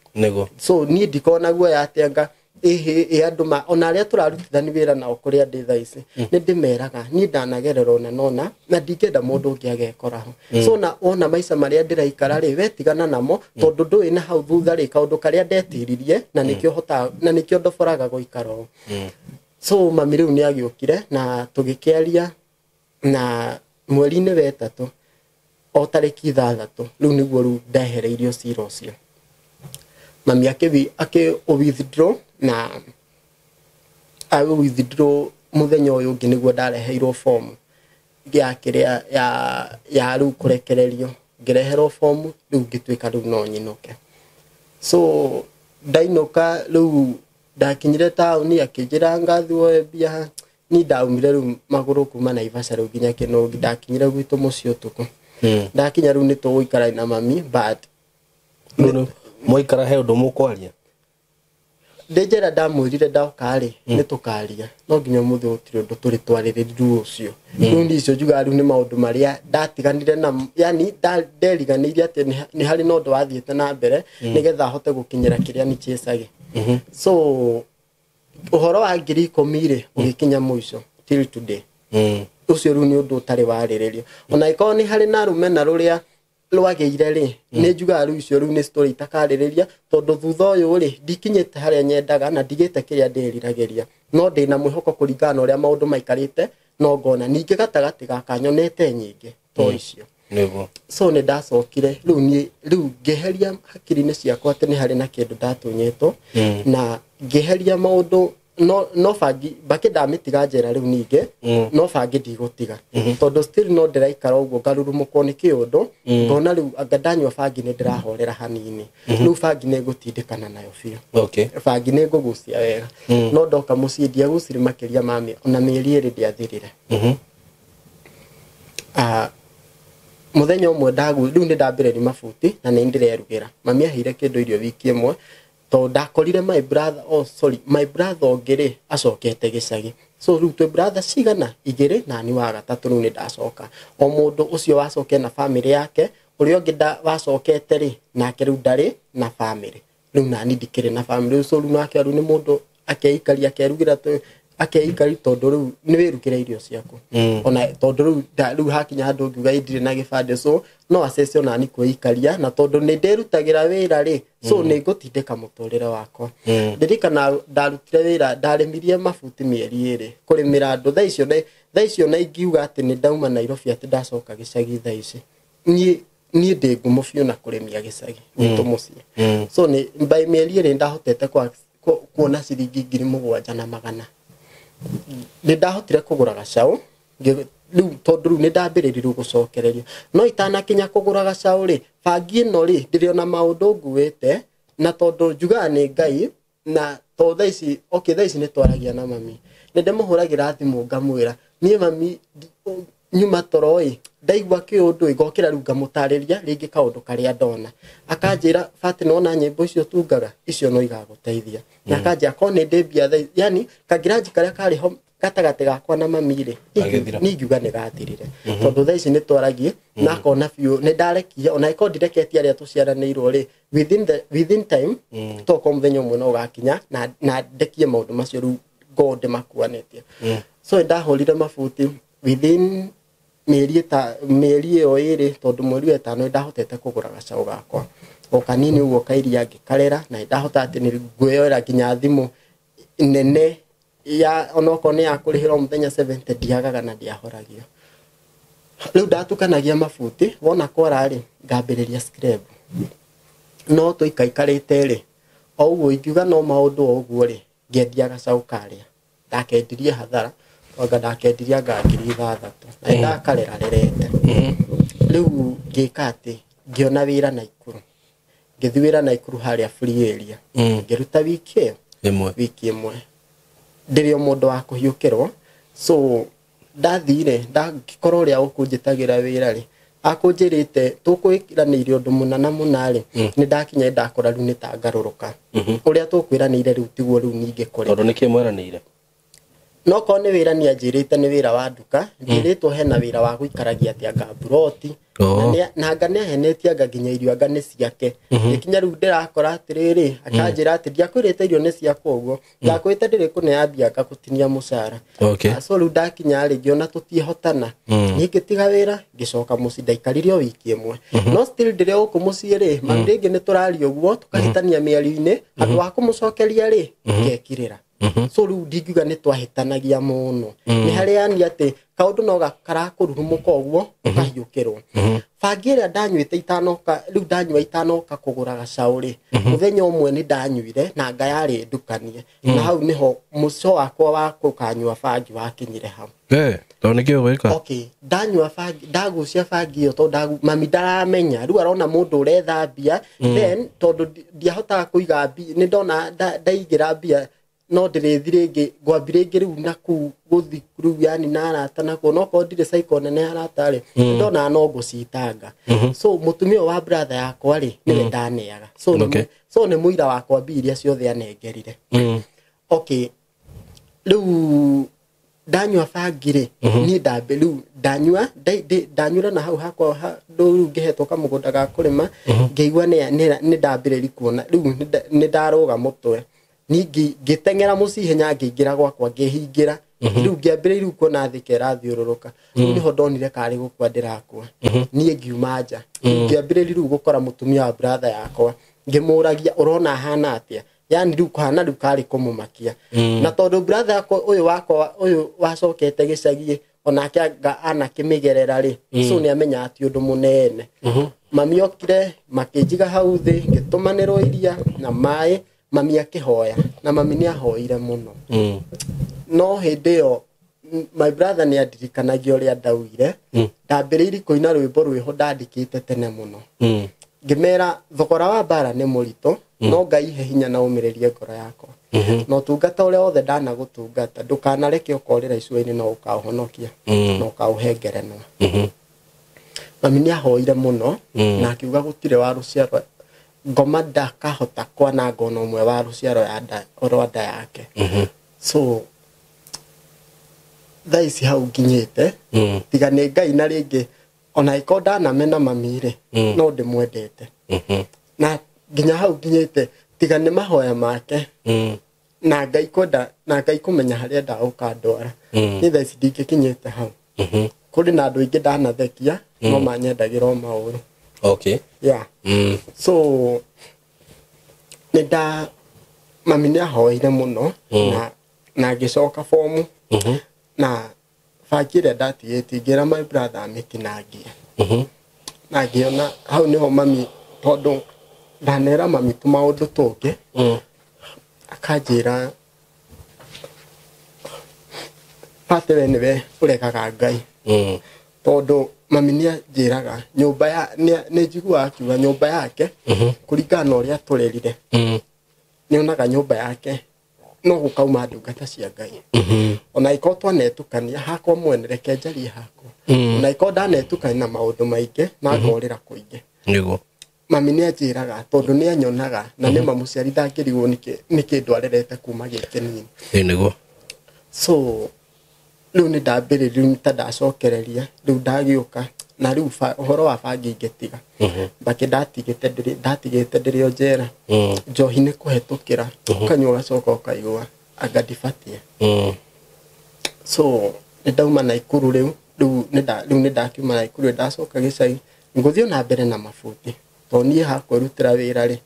So niĩ ndikoragwo na guoya atĩ anga ĩhĩ, ĩ andũ ma, ona arĩa tũrarutithania wĩra nao kũrĩa ndĩ thaa ici, nĩ ndĩmeraga, niĩ ndanagerera ona nona, na ndingĩenda mũndũ ũngĩ agekora ho. So na wona maica marĩa ndĩraikara rĩ, we tigana namo, tondũ ndũĩ na hau thutha rĩ, kaũndũ karĩa ndetiririe, na nĩkĩo hotaga, na nĩkĩo ndoboraga gũikara ũũ. So mami rĩu nĩ agĩũkire, na tũgĩkĩaria, na mweri-inĩ wa ĩtatũ, o tarĩki 6, rĩu nĩguo rĩu ndehereirio cira ũcio. Mami akĩ withdraw, na agĩ withdraw mũthenya ũyũ ũngĩ nĩguo ndareheirwo form ya kĩrĩa ya rĩu kũrekererio. Ngĩreherwo form, rĩu ngĩtuĩka rĩu no nyinũke. So ndainũka rĩu ndakinyire taũni, akĩnjĩra ngathi woe mbia. Niĩ ndaumire rĩu magũrũ kuma Naivasha rĩu nginya Kĩnũngi, ndakinyire gwitũ mũciĩ ũtukũ. Ndakinya rĩu nĩ tũgũikara na mami, but Rĩu mwaikara he ũndũ mũkwaria? Ndĩ njera ndamwĩrire ndoka rĩ nĩ tũkaria no nginya ũmũthĩ gũtirĩ ũndũ tũrĩ twarĩrĩria ũcio. Rĩu niĩ icio njugaga rĩu nĩ maũndũ marĩa ndatiganire na yani nderiganĩire atĩ nĩ harĩ na ũndũ wathiĩte na mbere nĩgetha hote gũkinyĩra kĩrĩa nĩ chasage. So ũhoro wa 10,000 rĩ ũgĩkinya mũico till today. Ũcio rĩu nĩ ũndũ ũtarĩ warĩrĩrio. Ona ĩkorwo nĩ harĩ na rũmena rũrĩa rwagĩire rĩ nĩ njugaga rĩu icio rĩu nĩ story itakarĩrĩria tondũ thutha ũyũ rĩ ndikinyĩte harĩa nyendaga na ndigĩte kĩrĩa ndĩriragĩria no ndĩna mwĩhoko kũringana na ũrĩa maũndũ maikarĩte no ngona ningĩ gatagatĩ gaka nyonete nyingĩ to icio. Nĩguo. So nĩ ndacokire rĩu niĩ rĩu ngĩeheria hakiri-inĩ ciakwa atĩ nĩ harĩ na kĩndũ ndatunyĩtwo na ngĩeheria maũndũ no bangi mbakĩ ndamĩtiga njera rĩu ningĩ no bangi ndigũtiga tondũ still no ndĩraikara ũguo ngarurumũkwo nĩ kĩũndũ ngona rĩu anga ndanyua bangi nĩ ndĩrahorera hanini rĩu bangi nĩ ngũtindĩkana nayo biũ. Okay. Bangi nĩ ngũgucia wega no ndoka mũciĩ ndiagucirie makĩria ma ona mĩeri ĩrĩ ndiathirire. Mũthenya ũmwe rĩu nĩ ndambĩrĩria mabuti na nĩ ndĩrerugĩra. Mami aheire kĩndũ irio wiki ĩmwe tondũ ndakorire my brother, oh sorry, my brother ũngĩ rĩ acokete gĩcagi. So rĩu twĩ brother cigana igĩrĩ na ni wa gatatũ rĩu nĩ ndacoka. O mũndũ ũcio wacoke na family yake ũrĩa ũngĩ wacokete rĩ nake rĩu ndarĩ na family. Rĩu nani ndikĩrĩ na family. So rĩu nake rĩu nĩ mũndũ akeikaria akerugĩra akeikari tondũ rĩu nĩ wĩrugĩra irio ciaku. Ona tondũ rĩu hakinya handũ ngiuga ndirĩ na gĩbandĩ so no acece ona ni kwĩikaria na tondũ nĩ ndĩrutagĩra wĩra rĩ so nĩ ngũtindĩka mũtũrĩre wakwa. Ndirikana ndarutire wĩra ndarĩmirie mabuti mĩeri ĩrĩ kũrĩmĩra andũ thaa icio na ingiuga atĩ nĩ ndauma Nairobi atĩ ndacoka gĩcagi thaa ici niĩ ndĩ ngumo biũ na kũrĩmia gĩcagi gwitũ mũciĩ. So nĩ by mĩeri ĩrĩ ndahotete kuona ciringi 7,100. Nĩ ndahotire kũgũra gacaũ rĩu tondũ rĩu nĩ ndambĩrĩirie gũcokereria no itanakinya kũgũra gacaũ rĩ bangi ĩno rĩ ndĩrĩ ona maũndũ nguĩte na tondũ njugaga nĩ Ngai na tondũ thaa ici okay thaa ici nĩ twaragia na mami nĩ ndĩmũhũragĩra thimũ ngamwĩra niĩ mami nyuma toro ĩ ndaigua kĩũndũ ngokĩra rĩu ngamũtarĩria rĩngĩ kaũndũ karĩa ndona akanjĩra Fati nona nyĩmbo icio tungaga icio no igagũteithia na akanjĩra ko nĩ ndĩ mbia thaa yani kangiraji karĩa karĩ ho gatagatĩ gakwa na mami rĩ niĩ ngiuga nĩ gathirire tondũ thaa ici nĩ twaragie na akona biũ nĩ ndarekia ona ĩkorwo ndireketie arĩa tũciaranĩirwo rĩ within time tokorwo mũthenya ũmwe no ũgakinya na ndekie maũndũ macio rĩu ngorwo ndĩmakuanĩtie. So ndahũrire mabuti within mĩeri ĩyo ĩrĩ tondũ mweri wa ĩtano ndahotete kũgũra gacaũ gakwa o kanini ũguo kairia ngĩkarera na ndahota atĩ nĩ ngwĩyoera nginya thimũ nene ya onokorwo nĩ ya kũrĩhĩra o mũthenya 70 ndiagaga na ndiahoragio. Rĩu ndatukanagia mabuti wona kwara rĩ ngambĩrĩria scrap no tũikaikarĩte rĩ o ũguo ingiuga no maũndũ o ũguo rĩ ngĩendia gacaũ karĩa ndakendirie hathara anga ndakendirie anga 6,000 na ndakarera rerete. Rĩu ngĩka atĩ ngĩona wĩra Naikuru ngĩthiĩ wĩra Naikuru harĩa free area ngĩruta wiki ĩyo wiki ĩmwe ndĩrĩ o mũndũ wa kũhiũkĩrwo so ndathire ndangĩkorwo ũrĩa ũkũnjĩtagĩra wĩra rĩ akũnjĩrĩte tũkwĩranĩire ũndũ mũna na mũna rĩ nĩ ndakinya ndakora rĩu nĩ tangarũrũka ũrĩa tũkwĩranĩire rĩu tiguo rĩu ningĩ kũrĩ tondũ nĩkĩ mweranĩire no korwo nĩ wĩra nĩ anjĩrĩte nĩ wĩra wa nduka njĩrĩtwo hena wĩra wa gũikaragia atĩ anga mburoti na anga nĩ ahenetie anga nginya irio anga nĩ ciake gĩkinya rĩu ndĩrakora atĩrĩrĩ akanjĩra atĩ ndiakwĩrĩte irio nĩ ciakwa ũguo ndakwĩrĩte ndĩrĩ kũnea mbia anga gũtinia mũcara. So rĩu ndakinya rĩ ngĩona tũtiĩhotana niĩ ngĩtiga wĩra ngĩcoka mũciĩ ndaikarire o wiki ĩmwe no still ndĩrĩ gũkũ mũciĩ rĩ mami rĩngĩ nĩ tũraria ũguo tũkahĩtania mĩario-inĩ handũ wa kũmũcokeria rĩ ngekirĩra. So rĩu ndingiuga nĩ twahĩtanagia mũno nĩ harĩ yani atĩ kaũndũ no karakũrurumũka ũguo ũkahiũkĩrwo. Bangi ĩrĩa ndanyuĩte itanoka rĩu ndanyua itanoka kũgũra gacaũ rĩ mũthenya ũmwe nĩ ndanyuire na anga yarĩ ndukanie na hau nĩho mũico wakwa wa gũkanyua bangi wakinyire hau. Tondũ nĩkĩ ũgwĩka? Okay, ndanyua bangi ndagucia bangi ĩyo tondũ mami ndaramenya rĩu arona mũndũ ũretha mbia then tondũ ndiahotaga kũiga mbia nĩ ndona ndaigĩra mbia no ndĩrĩthi rĩngĩ ngwambi rĩngĩ rĩu nakũu gũthi rĩu yani na arata nakuo no korwo ndirĩ cycle nene ya arata rĩ ndona no ngũcitanga. So mũtumia wa brother yakwa rĩ nĩwe ndaneaga so So nĩ mũira wakwa mbia iria ciothe anengerire. Okay, rĩu ndanyua bangi rĩ, niĩ ndambe rĩu ndanyua ndanyura na hau hakwa rĩu ngĩhetwo kamũgũnda ga kũrĩma, ngĩigua nĩ ndambĩrĩria kuona rĩu nĩ ndarũga mũtwe. Niĩ ngĩteng'era mũciĩ ihenya, ngĩingĩra gwakwa, ngĩhingĩra. Rĩu ngĩambĩrĩria rĩu kuona thĩ ĩrathiũrũrũka. Rĩu nĩho ndonire karĩ gũkua ndĩrakua. Niĩ ngiuma nja, ngĩambĩrĩria rĩu gũkora mũtumia wa brother yakwa, ngĩmũragia ũrona hana atĩa, yani rĩu kũhana rĩu karĩ kũmũmakia. Na tondũ brother yakwa ũyũ wakwa ũyũ wacokete gĩcagi onake anga anakĩmĩgerera rĩ, so nĩ amenya atĩ ũndũ mũnene. Mami okire makĩnjiga hau thĩ, ngĩtũmanĩrwo iria na maĩ, mami akĩhoya, na mami nĩ ahoire mũno. No hĩndĩ ĩyo my brother nĩ andirikanagia ũrĩa ndaugire. Ndambĩrĩirie kũina rwĩmbo rwĩho ndandĩkĩte tene mũno, ngĩmera thogora wa mbara nĩ mũritũ, no Ngai he hinya na ũmĩrĩrie ngoro yakwa, na ũtungata ũrĩa wothe ndanagũtungata ndũkanareke ũkorĩra icua-inĩ, no ũkaũhonokia na ũkaũhe ngerenwa. Mami nĩ ahoire mũno na akiuga gũtirĩ wa rũciaro ngoma ndakahota kwananga ona ũmwe wa rũciaro ya nda rwa nda yake. So thaa ici hau nginyĩte, tiga nĩ Ngai na rĩngĩ ona ĩko ndanamena mami rĩ, no ndĩmwendete. Na nginya hau nginyĩte, tiga nĩ mahoya make na Ngai kwenda na Ngai kũmenya harĩa ndagũkandwara, nĩ thaa ici ndingĩkinyĩte hau. Kũrĩ na andũ aingĩ ndanathekia no manyendagĩra o maũru. Yeah. So nĩ nda mami nĩ ahoire mũno na ngĩcoka fomu na bangi ĩrĩa ndatigĩtie ngĩra my brother amĩtinangie. Na ngĩona hau nĩho mami, tondũ ndanera mami tũmaũndũ tũngĩ, akanjĩra pate we nĩwe ũregaga Ngai. Tondũ mami nĩ anjĩraga nyũmba ya nĩ njiguaga akiuga nyũmba yake kũringana na ũrĩa tũrerire, nĩ onaga nyũmba yake no gũkauma ndungata cia Ngai. Ona ĩkorwo twanetukania hakwa mwene, reke njarie hakwa, ona ĩkorwo ndanetukania na maũndũ maingĩ na ngorĩra kũingĩ, mami nĩ anjĩraga tondũ nĩ anyonaga na nĩ mamũciari ndangĩrigwo nĩkĩ kĩndũ arerete kuma gĩ kĩnini. So rĩu nĩ ndambĩrĩria rĩu ta ndacokereria rĩu ndagĩũka na rĩu ũhoro wa bangi ngĩtiga. Mbakĩ ndatigĩte ndĩrĩ o njera. Njohi nĩ kũhetũkĩra, ũkanyua ũgacoka ũkaigua anga ndibatiĩ. So nĩ ndauma Naikuru rĩu rĩu nĩ ndakiuma Naikuru, ndacoka gĩcagi ngũthiĩ na mbere na mabuti, tondũ niĩ hakwĩrutĩra wĩra rĩ,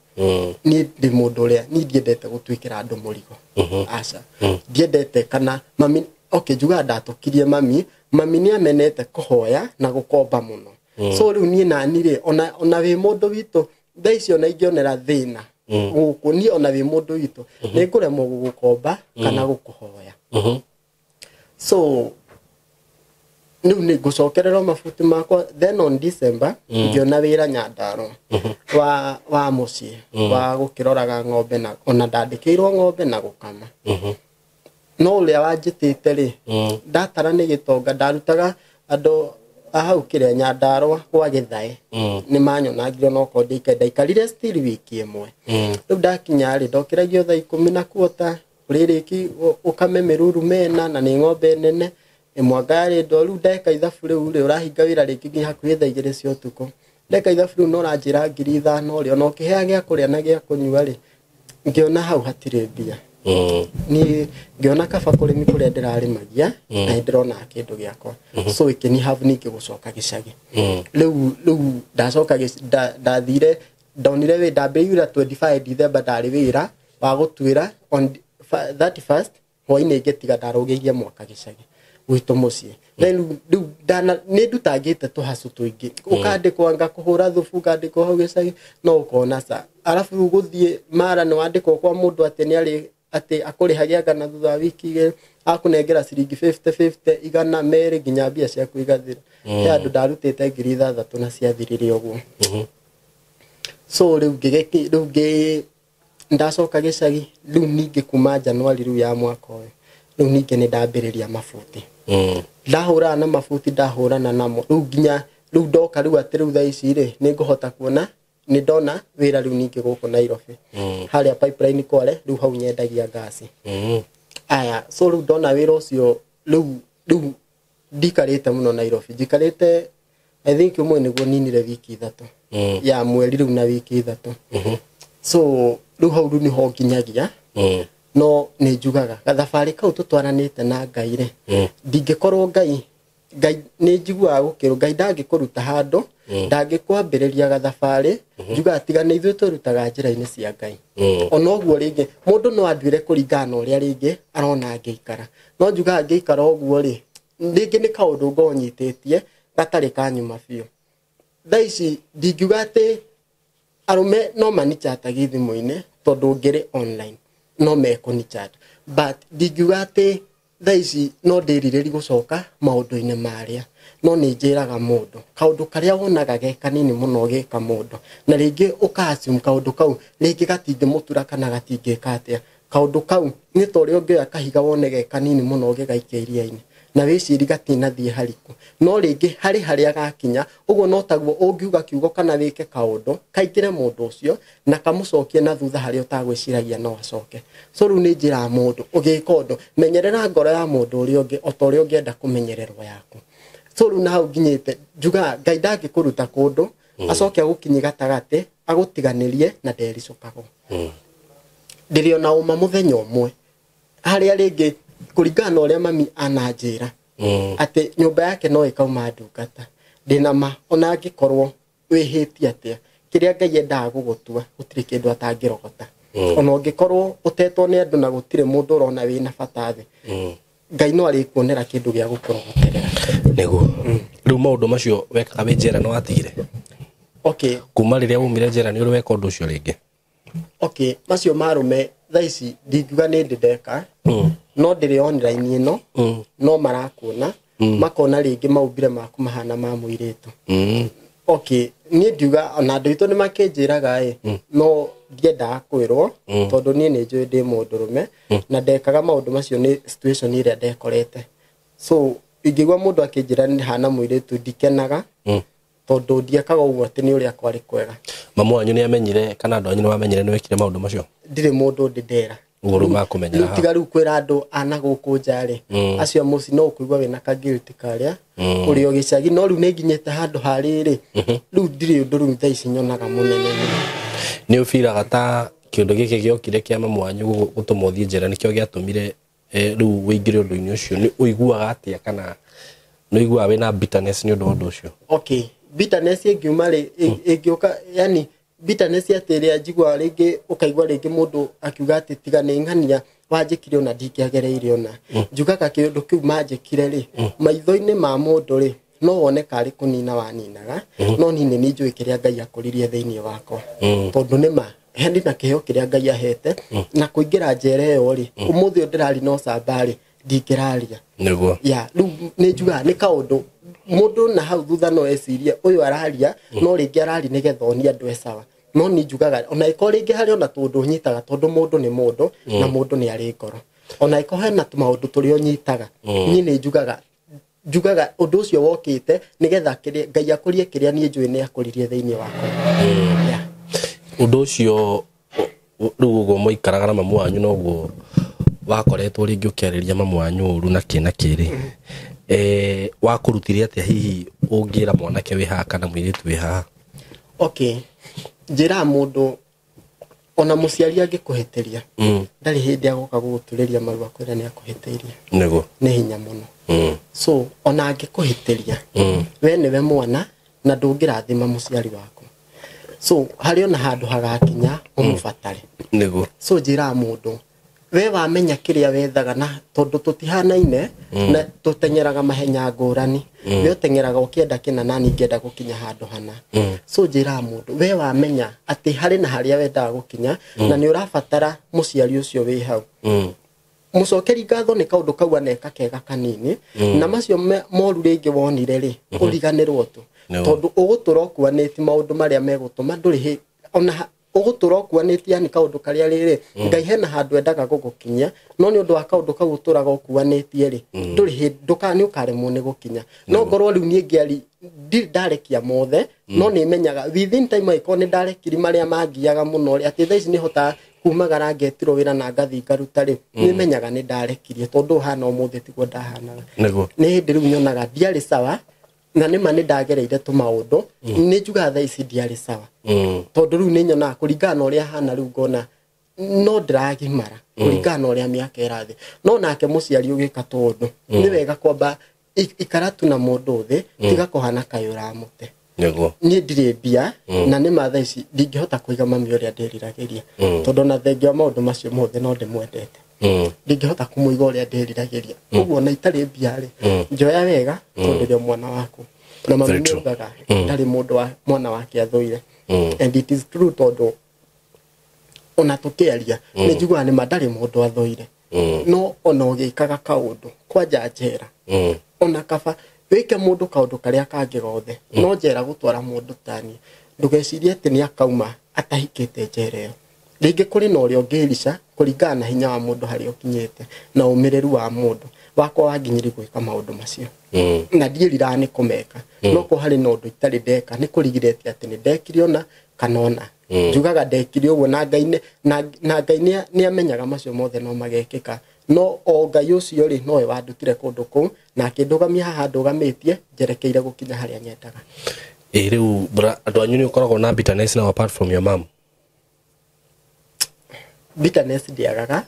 niĩ ndĩ mũndũ ũrĩa niĩ ndiendete gũtuĩkĩra andũ mũrigo. Aca, ndiendete kana mami, okay, njugaga ndatũkirie mami. Mami nĩ amenete kũhoya na gũkomba mũno. So rĩu niĩ nani rĩ, ona wĩ mũndũ witũ thaa ici, ona ingĩonera thĩna gũkũ, niĩ ona wĩ mũndũ witũ nĩ ngũremwo gũgũkomba kana gũkũhoya. So rĩu nĩ ngũcokerera mabuti makwa. Then on December ngĩona wĩra Nyandarũa wa mũciĩ wa gũkĩroraga ng'ombe, na ona ndandĩkĩirwo ng'ombe na gũkama. No ũrĩa wanjĩtĩte rĩ, ndatara nĩ gĩtonga, ndarutaga andũ a hau kĩrĩa Nyandarũa gwa Gĩthae nĩ manyonangire, no korwo ndaikarire still wiki ĩmwe. Rĩu ndakinya rĩ, ndokĩragio thaa 10:15 ũrĩrĩki ũkame mĩruru mena na nĩ ng'ombe nene ĩmwe anga yarĩ ndwaru. Ndeka ithabu rĩu rĩ, ũrahinga wĩra rĩngĩ nginya hakuhĩ thaa 2 cia ũtukũ. Ndeka ithabu rĩu no ũranjĩra 5,000 rĩ, ona ũkĩhea gĩa kũrĩa na gĩa kũnyua rĩ, ngĩona hau hatirĩ mbia. Niĩ ngĩona kaba kũrĩmi kũrĩa ndĩrarĩmagia na nĩ ndĩrona kĩndũ gĩakwa. So ĩkĩni have ningĩ gũcoka gĩcagi. Rĩu ndacoka ndathire ndonire wĩ ndambĩrĩirie wĩra 25 December, ndarĩ wĩra wa gũtuĩra on 31st hwainĩ ngĩtiga, ndarũgĩirie mwaka gĩcagi gwitũ mũciĩ. Then rĩu nĩ ndutangĩte tũhacũ tũingĩ, ũkandĩkwo anga kũhũra thubu, ũkandĩkwo hau gĩcagi no ũkona ca, arabu rĩu gũthiĩ mara nĩ wandĩkwo kwa mũndũ atĩ nĩ arĩ atĩ akũrĩhagia anga na thutha wa wiki 2 akũnengera ciringi 50 50 igana merĩ nginya mbia ciaku igathira. He andũ ndarutĩte 6,000 na ciathirire ũguo. So rĩu ngĩgĩki rĩu ngĩ ndacoka gĩcagi rĩu ningĩ kuma January rĩu ya mwaka ũyũ, rĩu ningĩ nĩ ndambĩrĩria mabuti. Ndahũrana na mabuti, ndahũrana namo rĩu nginya rĩu ndoka rĩu atĩ rĩu thaa ici rĩ nĩ ngũhota kuona Nĩ ndona wĩra rĩu ningĩ gũkũ Nairobi harĩa Pipeline Kware, rĩu hau nyendagia ngasi. Aya, so rĩu ndona wĩra ũcio, rĩu ndikarĩte mũno Nairobi, njikarĩte I think ũmwe nĩguo ninire wiki 3 ya mweri rĩu na wiki 3. So rĩu hau rĩu nĩho nginyagia. No nĩ njugaga gathabarĩ kau tũtwaranĩte na Ngai rĩ, ndingĩkorwo Ngai nĩ njiguaga gũkĩrwo Ngai ndangĩkũruta handũ, ndangĩkwambĩrĩria gathabarĩ. Njugaga tiga nĩ ithuĩ twĩrutaga njĩra-inĩ cia Ngai. Ona ũguo rĩngĩ mũndũ no anduĩre kũringana na ũrĩa rĩngĩ arona ngĩikara, no njugaga ngĩikara ũguo rĩ, rĩngĩ nĩ kaũndũ ngorwo nyitĩtie gatarĩ ka nyuma biũ. Thaa ici ndingiuga atĩ arũme no manichatagie thimũ-inĩ tondũ ngĩrĩ online no mekũnichat, but ndingiuga atĩ thaa ici no ndĩrirĩrie gũcoka maũndũ-inĩ marĩa. No nĩ njĩraga mũndũ kaũndũ karĩa wonaga ge kanini mũno gĩka mũndũ, na rĩngĩ ũka-assume kaũndũ kau rĩngĩ gatingĩmũtura kana gatingĩka atĩa. Kaũndũ kau nĩ ta ũrĩa ũngĩoya kahiga wone ge kanini mũno ũgĩgaikia iria-inĩ na wĩciri gatinathiĩ hariku, no rĩngĩ harĩ harĩa gakinya. Ũguo no taguo ũngiuga kiugo kana wĩke kaũndũ kaingĩre mũndũ ũcio na kamũcokie na thutha harĩa ũtagwĩciragia no acoke. So rĩu nĩ njĩraga mũndũ ũgĩka ũndũ, menyerera ngoro ya mũndũ ũrĩa ũngĩ o ta ũrĩa ũngĩenda kũmenyererwo yaku. So rĩu na hau nginyĩte njugaga Ngai ndangĩkũruta kũndũ acoke agũkinye gatagatĩ agũtiganĩrie na ndericũkagwo. Ndĩrĩ ona ũma mũthenya ũmwe harĩa rĩngĩ kũringana na ũrĩa mami ananjĩra atĩ nyũmba yake no ĩkauma ndungata, ndĩna ma ona angĩkorwo wĩhĩtie atĩa, kĩrĩa Ngai endaga gũgũtua gũtirĩ kĩndũ atangĩrogota. Ona ũngĩkorwo ũtetwo nĩ andũ na gũtirĩ mũndũ ũrona wĩna bata thĩ, Ngai no arĩkuonera kĩndũ gĩa gũkũrogoterera. Nĩguo. Rĩu maũndũ macio wekaga wĩ njera nĩ watigire? Okay. Kuma rĩrĩa waumire njera nĩ ũrĩ weka ũndũ ũcio rĩngĩ? Okay, macio marũme thaa ici ndingiuga nĩ ndĩ ndeka, no ndĩrĩ online ĩno, no marakuona makona rĩngĩ maumbire maku mahana ma mũirĩtu. Okay, niĩ ndiuga ona andũ aitũ nĩ makĩnjĩraga ĩ, no ndiendaga kwĩrwo tondũ niĩ nĩ njũĩ ndĩ mũndũrũme na ndekaga maũndũ macio nĩ situation ĩrĩa ndekorete. So ingĩigua mũndũ akĩnjĩra nĩ hana mũirĩtu ndikenaga, tondũ ndiekaga ũguo atĩ nĩ ũrĩa kwarĩ kwega. Mamu wanyu nĩ amenyire kana andũ anyu nĩ mamenyire nĩ wekire maũndũ macio? Ndirĩ mũndũ ndĩ ndera. Ũguo rĩu makũmenyera haha. Tiga rĩu kwĩra andũ ana gũkũ nja rĩ, acio a mũciĩ no ũkũigua wĩna ka guilt karĩa ũrĩ o gĩcagi, no rĩu nĩ nginyĩte handũ ha rĩrĩ, rĩu ndirĩ ũndũ rĩu thaa ici nyonaga mũnene mũno. Nĩ ũbiraga ta kĩũndũ gĩkĩ gĩokire kĩa mamu wanyu gũtũma ũthiĩ njera nĩkĩo gĩatũmire rĩu ũingĩre ũndũ-inĩ ũcio? Nĩ ũiguaga atĩa kana nĩ ũiguaga wĩna bitterness nĩ ũndũ wa ũndũ ũcio? Okay, bitterness ĩngiuma rĩ, ĩngĩũka, yani bitterness atĩ ĩrĩa njiguaga rĩngĩ ũkaigua rĩngĩ mũndũ akiuga atĩ tiga nĩ ng'ania wanjĩkire ona ndingĩagereire ona. Njugaga kĩũndũ kĩu manjĩkire rĩ, maitho-inĩ ma mũndũ rĩ, no wone karĩ kũnina waninaga, no niĩ nĩ njũĩ kĩrĩa Ngai akũririe thĩinĩ wakwa. Tondũ nĩ ma hendi na kĩheo kĩrĩa Ngai ahete, na kũingĩra njera ĩyo rĩ, ũmũthĩ ũyũ ndĩrari no camba rĩ, ndingĩraria. Nĩguo. Ya, rĩu nĩ njugaga nĩ kaũndũ mũndũ na hau thutha no ecirie ũyũ araria, no rĩngĩ arari nĩgetha onie andũ e sawa. No nĩ njugaga ona ĩkorwo rĩngĩ harĩ ona tũndũ ũnyitaga, tondũ mũndũ nĩ mũndũ na mũndũ nĩ arĩ ngoro. Ona ĩkorwo hena tũmaũndũ tũrĩa ũnyitaga, niĩ nĩ njugaga ũndũ ũcio wokĩte nĩgetha Ngai akũrie kĩrĩa niĩ njũĩ nĩ akũririe thĩinĩ wakwa. Ũndũ ũcio rĩu ũguo mũikaraga na mamu wanyu noguo wakoretwo rĩngĩ ũkĩarĩria mamu wanyu ũru na kĩ na kĩ rĩ, wakũrutire atĩa hihi ũngĩra mwanake wĩ haha kana mũirĩtu wĩ haha? Okay, njĩraga mũndũ ona mũciari angĩkũhĩtĩria, ndarĩ hĩndĩ agoka gũgũturĩria maru akwĩra nĩ akũhĩtĩirie. Nĩguo. Nĩ hinya mũno. So ona angĩkũhĩtĩria, we nĩwe mwana na ndũngĩrathima mũciari waku. So harĩ ona handũ hagakinya ũmũbatare. Nĩguo. So njĩraga mũndũ we wamenya kĩrĩa wethaga, na tondũ tũtihanaine na tũteng'eraga mahenya ngũrani, we ũteng'eraga ũkĩenda kĩna na niĩ ngĩenda gũkinya handũ hana. So njĩraga mũndũ we wamenya atĩ harĩ na harĩa wendaga gũkinya na nĩ ũrabatara mũciari ũcio wĩ hau, mũcokeri ngatho nĩ kaũndũ kau aneka kega kanini, na macio moru rĩngĩ wonire rĩ, ũriganĩrwo tu, tondũ ũgũtũra ũkuanĩtie maũndũ marĩa megũtũma ndũrĩ ona Ũgũtũra ũkuanĩtie yani kaũndũ karĩa rĩrĩ Ngai hena handũ endaga gũgũkinyia, no nĩ ũndũ wa kaũndũ kau ũtũraga ũkuanĩtie rĩ, ndũrĩ hĩndĩ nĩ ũkaremwo nĩ gũkinya. No ngorwo rĩu niĩ ngĩari ndirĩ ndarekia mothe, no nĩ menyaga within time angĩkorwo nĩ ndarekiri marĩa mangiaga mũno rĩ, atĩ thaa ici nĩ hotaga kumagara ngetirwo wĩra na ngathiĩ ngaruta rĩ, nĩ menyaga nĩ ndarekirie tondũ hana ũmũthĩ tiguo ndahanaga. Nĩ hĩndĩ rĩu nyonaga ndiarĩ sawa, na nĩma nĩ ndagereire tũmaũndũ, nĩ njugaga thaa ici ndiarĩ sawa, tondũ rĩu nĩ nyonaga kũringana na ũrĩa hana rĩu ngona no ndĩragimara kũringana na ũrĩa mĩaka ĩrathiĩ. No nake mũciari ũgĩka tũndũ nĩ wega kwamba ikara tu na mũndũ thĩ, tiga kũhana kaĩ ũramũte. Niĩ ndirĩ mbia, na nĩ ma thaa ici ndingĩhota kũiga mami ũrĩa ndĩriragĩria, tondũ ona thengia wa maũndũ macio mothe no ndĩmwendete, ndingĩhota kũmũiga ũrĩa ndĩriragĩria. Ũguo ona itarĩ mbia rĩ, njoya wega tondũ ndĩ mwana waku, na mami Very true. nĩaugaga ndarĩ mũndũ wa mwana wake athũire, and it is true, tondũ ona tũkĩaria nĩ njiguaga nĩ ma ndarĩ mũndũ athũire. No ona ũgĩkaga kaũndũ kwanja njera, ona kaba wĩke mũndũ kaũndũ karĩa kangĩ gothe, no njera gũtwara mũndũ tani, ndũgecirie atĩ nĩ akauma atahikĩte njera ĩyo. Rĩngĩ kũrĩ na ũrĩa ũngĩrica kũringana na hinya wa mũndũ harĩa ũkinyĩte na ũmĩrĩru wa mũndũ. Wakwa wanginyĩri gwĩka maũndũ macio, na ndiĩriraga nĩ kũmeka, no ko harĩ na ũndũ itarĩ ndeka nĩ kũrigirĩte atĩ nĩ ndekire ona kana ona njugaga ndekire ũguo, na Ngai na Ngai nĩ amenyaga macio mothe no magekĩka. No o Ngai ũcio rĩ, nowe wandutire kũndũ kũu na akĩndũgamia haha ndũgamĩtie njerekeire gũkinya harĩa nyendaga. Ĩ rĩu andũ anyu nĩ ũkoragwo na bitterness now apart from your mom? Bitterness ndĩagaga.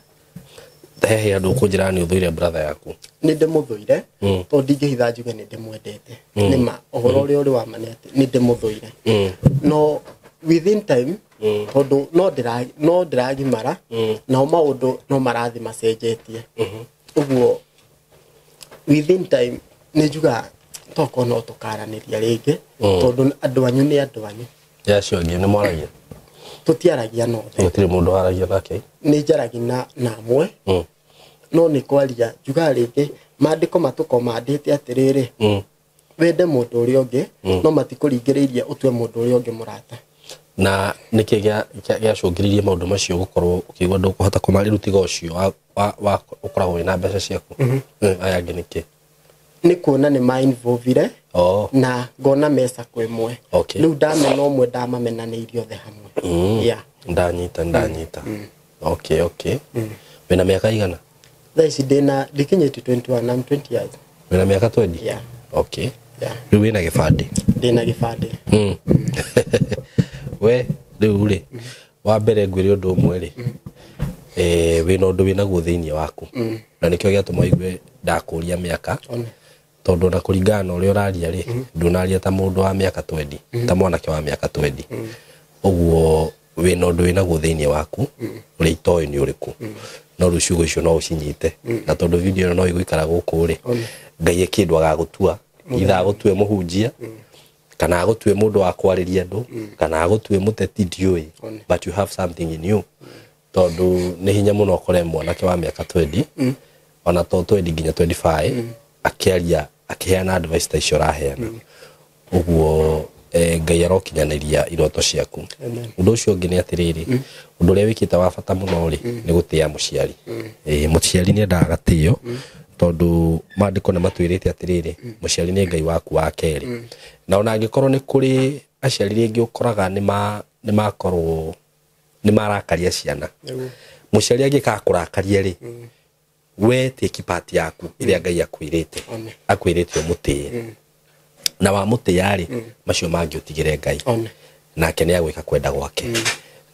He andũ ũkũnjĩra nĩ ũthũire brother yaku? Nĩ ndĩmũthũire, tondũ ndingĩhitha njuge nĩ ndĩmwendete. Nĩ ma ũhoro ũrĩa ũrĩ wa ma nĩ atĩ nĩ ndĩmũthũire, no within time, tondũ no ndĩragimara, nao maũndũ no marathiĩ macenjetie. Ũguo within time nĩ njugaga tokorwo no tũkaranĩria rĩngĩ, tondũ andũ anyu nĩ andũ anyu. Ya acio angĩ nĩ mwaragia? Tũtiaragia nothe. Gũtirĩ mũndũ waragia nake? Nĩ njaragia na amwe, no nĩ kwaria njugaga rĩngĩ maandĩko matũkomandĩte atĩrĩrĩ, wende mũndũ ũrĩa ũngĩ, no matikũringĩrĩirie ũtue mũndũ ũrĩa ũngĩ mũrata. Na nĩkĩ gĩacũngĩrĩirie maũndũ macio gũkorwo ũkĩigua ndũkũhota kũmarĩ tiga ũcio wa ũkoragwo wĩna mbeca ciaku? Aya angĩ nĩkĩ? Nĩ kuona nĩ ma-involvire na ngona mesa kwĩ ĩmwe. Rĩu ndamena ũmwe, ndamamenanĩirie othe hamwe. Yeah. Ndanyita. Okay, wĩna mĩaka igana? Thaa ici ndĩna ndikinyĩtie 21, I'm 20 years. Wĩna mĩaka 20? Yeah. Okay. Yeah. Rĩu wĩna gĩbandĩ? Ndĩna gĩbandĩ. We rĩu rĩ, wa mbere ngwĩre ũndũ ũmwe rĩ, wĩna ũndũ wĩnaguo thĩinĩ waku, na nĩkĩo gĩatũma ũigue ndakũria mĩaka, tondũ ona kũringana na ũrĩa ũraria rĩ, ndũnaria ta mũndũ wa mĩaka 20, ta mwanake wa mĩaka 20. Ũguo wĩna ũndũ wĩnaguo thĩinĩ waku ũrĩa itoĩ nĩ ũrĩkũ, no rĩu ciugo icio no ũcinyite, na tondũ video ĩno no ĩgũikara gũkũ rĩ, Ngai kĩndũ agagũtua, itha agũtue mũhunjia kana agũtue mũndũ wa kwarĩria andũ kana agũtue mũteti, ndiũĩ, but you have something in you, tondũ nĩ hinya mũno ũkore mwanake wa mĩaka 20, ona to 20 nginya 25, akĩaria akĩheana advice ta icio ũraheana. Ũguo Ngai arokinyanĩria iroto ciaku. Amen. Ũndũ ũcio ũngĩ nĩ atĩrĩrĩ, ũndũ ũrĩa wĩkĩte wa bata mũno rĩ, nĩ gũtĩa mũciari. Mũciari nĩ endaga gatĩo, tondũ maandĩko nĩ matwĩrĩte atĩrĩrĩ, mũciari nĩ Ngai waku wa kerĩ. Na ona angĩkorwo nĩ kũrĩ aciari rĩngĩ ũkoraga nĩ makorwo nĩ marakaria ciana, mũciari angĩkaga kũrakaria rĩ, we take part yaku ĩrĩa Ngai akwĩrĩte, One. akwĩrĩte ũmũtĩe, na wamũtĩya rĩ, macio mangĩ ũtigĩre Ngai, One. nake nĩ agwĩka kwenda gwake.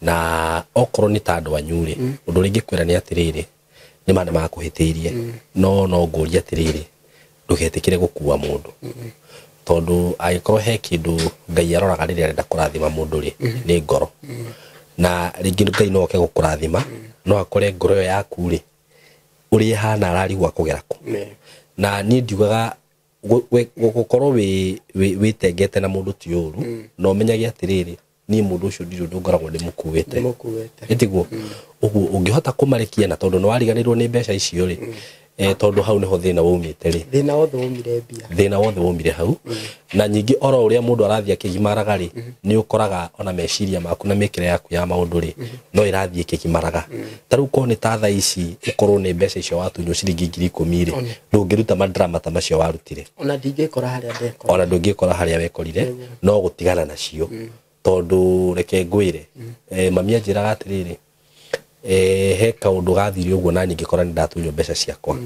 Na okorwo nĩ ta andũ anyu rĩ, ũndũ ũrĩa ingĩkwĩra nĩ atĩrĩrĩ, nĩ ma nĩ makũhĩtĩirie, no ngũrie atĩrĩrĩ, ndũgetĩkĩre gũkua mũndũ, tondũ angĩkorwo he kĩndũ Ngai aroraga rĩrĩa arenda kũrathima mũndũ rĩ, nĩ ngoro. Na rĩngĩ Ngai no oke gũkũrathima, no akore ngoro ĩyo yaku rĩ, ũrĩa ĩhana ararigwo akũgera kũ. Na niĩ ndiugaga gũkorwo wĩtengete na mũndũ ti ũru, na ũmenyage atĩrĩrĩ, niĩ mũndũ ũcio ndirĩ ũndũ ngoragwo ndĩmũkuĩte. Ndĩmũkuĩte. Ĩtiguo ũguo ũngĩhota kũmarekia, na tondũ nĩ wariganĩrwo nĩ mbeca icio rĩ, Tondu hau niho thina waumite ri. Thina wothe waumire mbia. Thina wothe waumire hau. Na nyingi oro uria mundu arathie akigimaraga ri, ni ukoraga ona meciria maku na mikire yaku ya maundu ri, no irathie ikigimaraga. Ta riu ko ni ta thaa ici ukorwo ni mbeca icio watunywo ciringi 10,000 ri, ndungiruta madrama ta macio warutire. Ona ndingikora haria ndekora. Ona ndungikora haria wekorire, no gutigana nacio. Tondu reke ngwire, mami anjiraga atiriri, he kaundu gathire uguo na nyingikora ni ndatunywo mbeca ciakwa.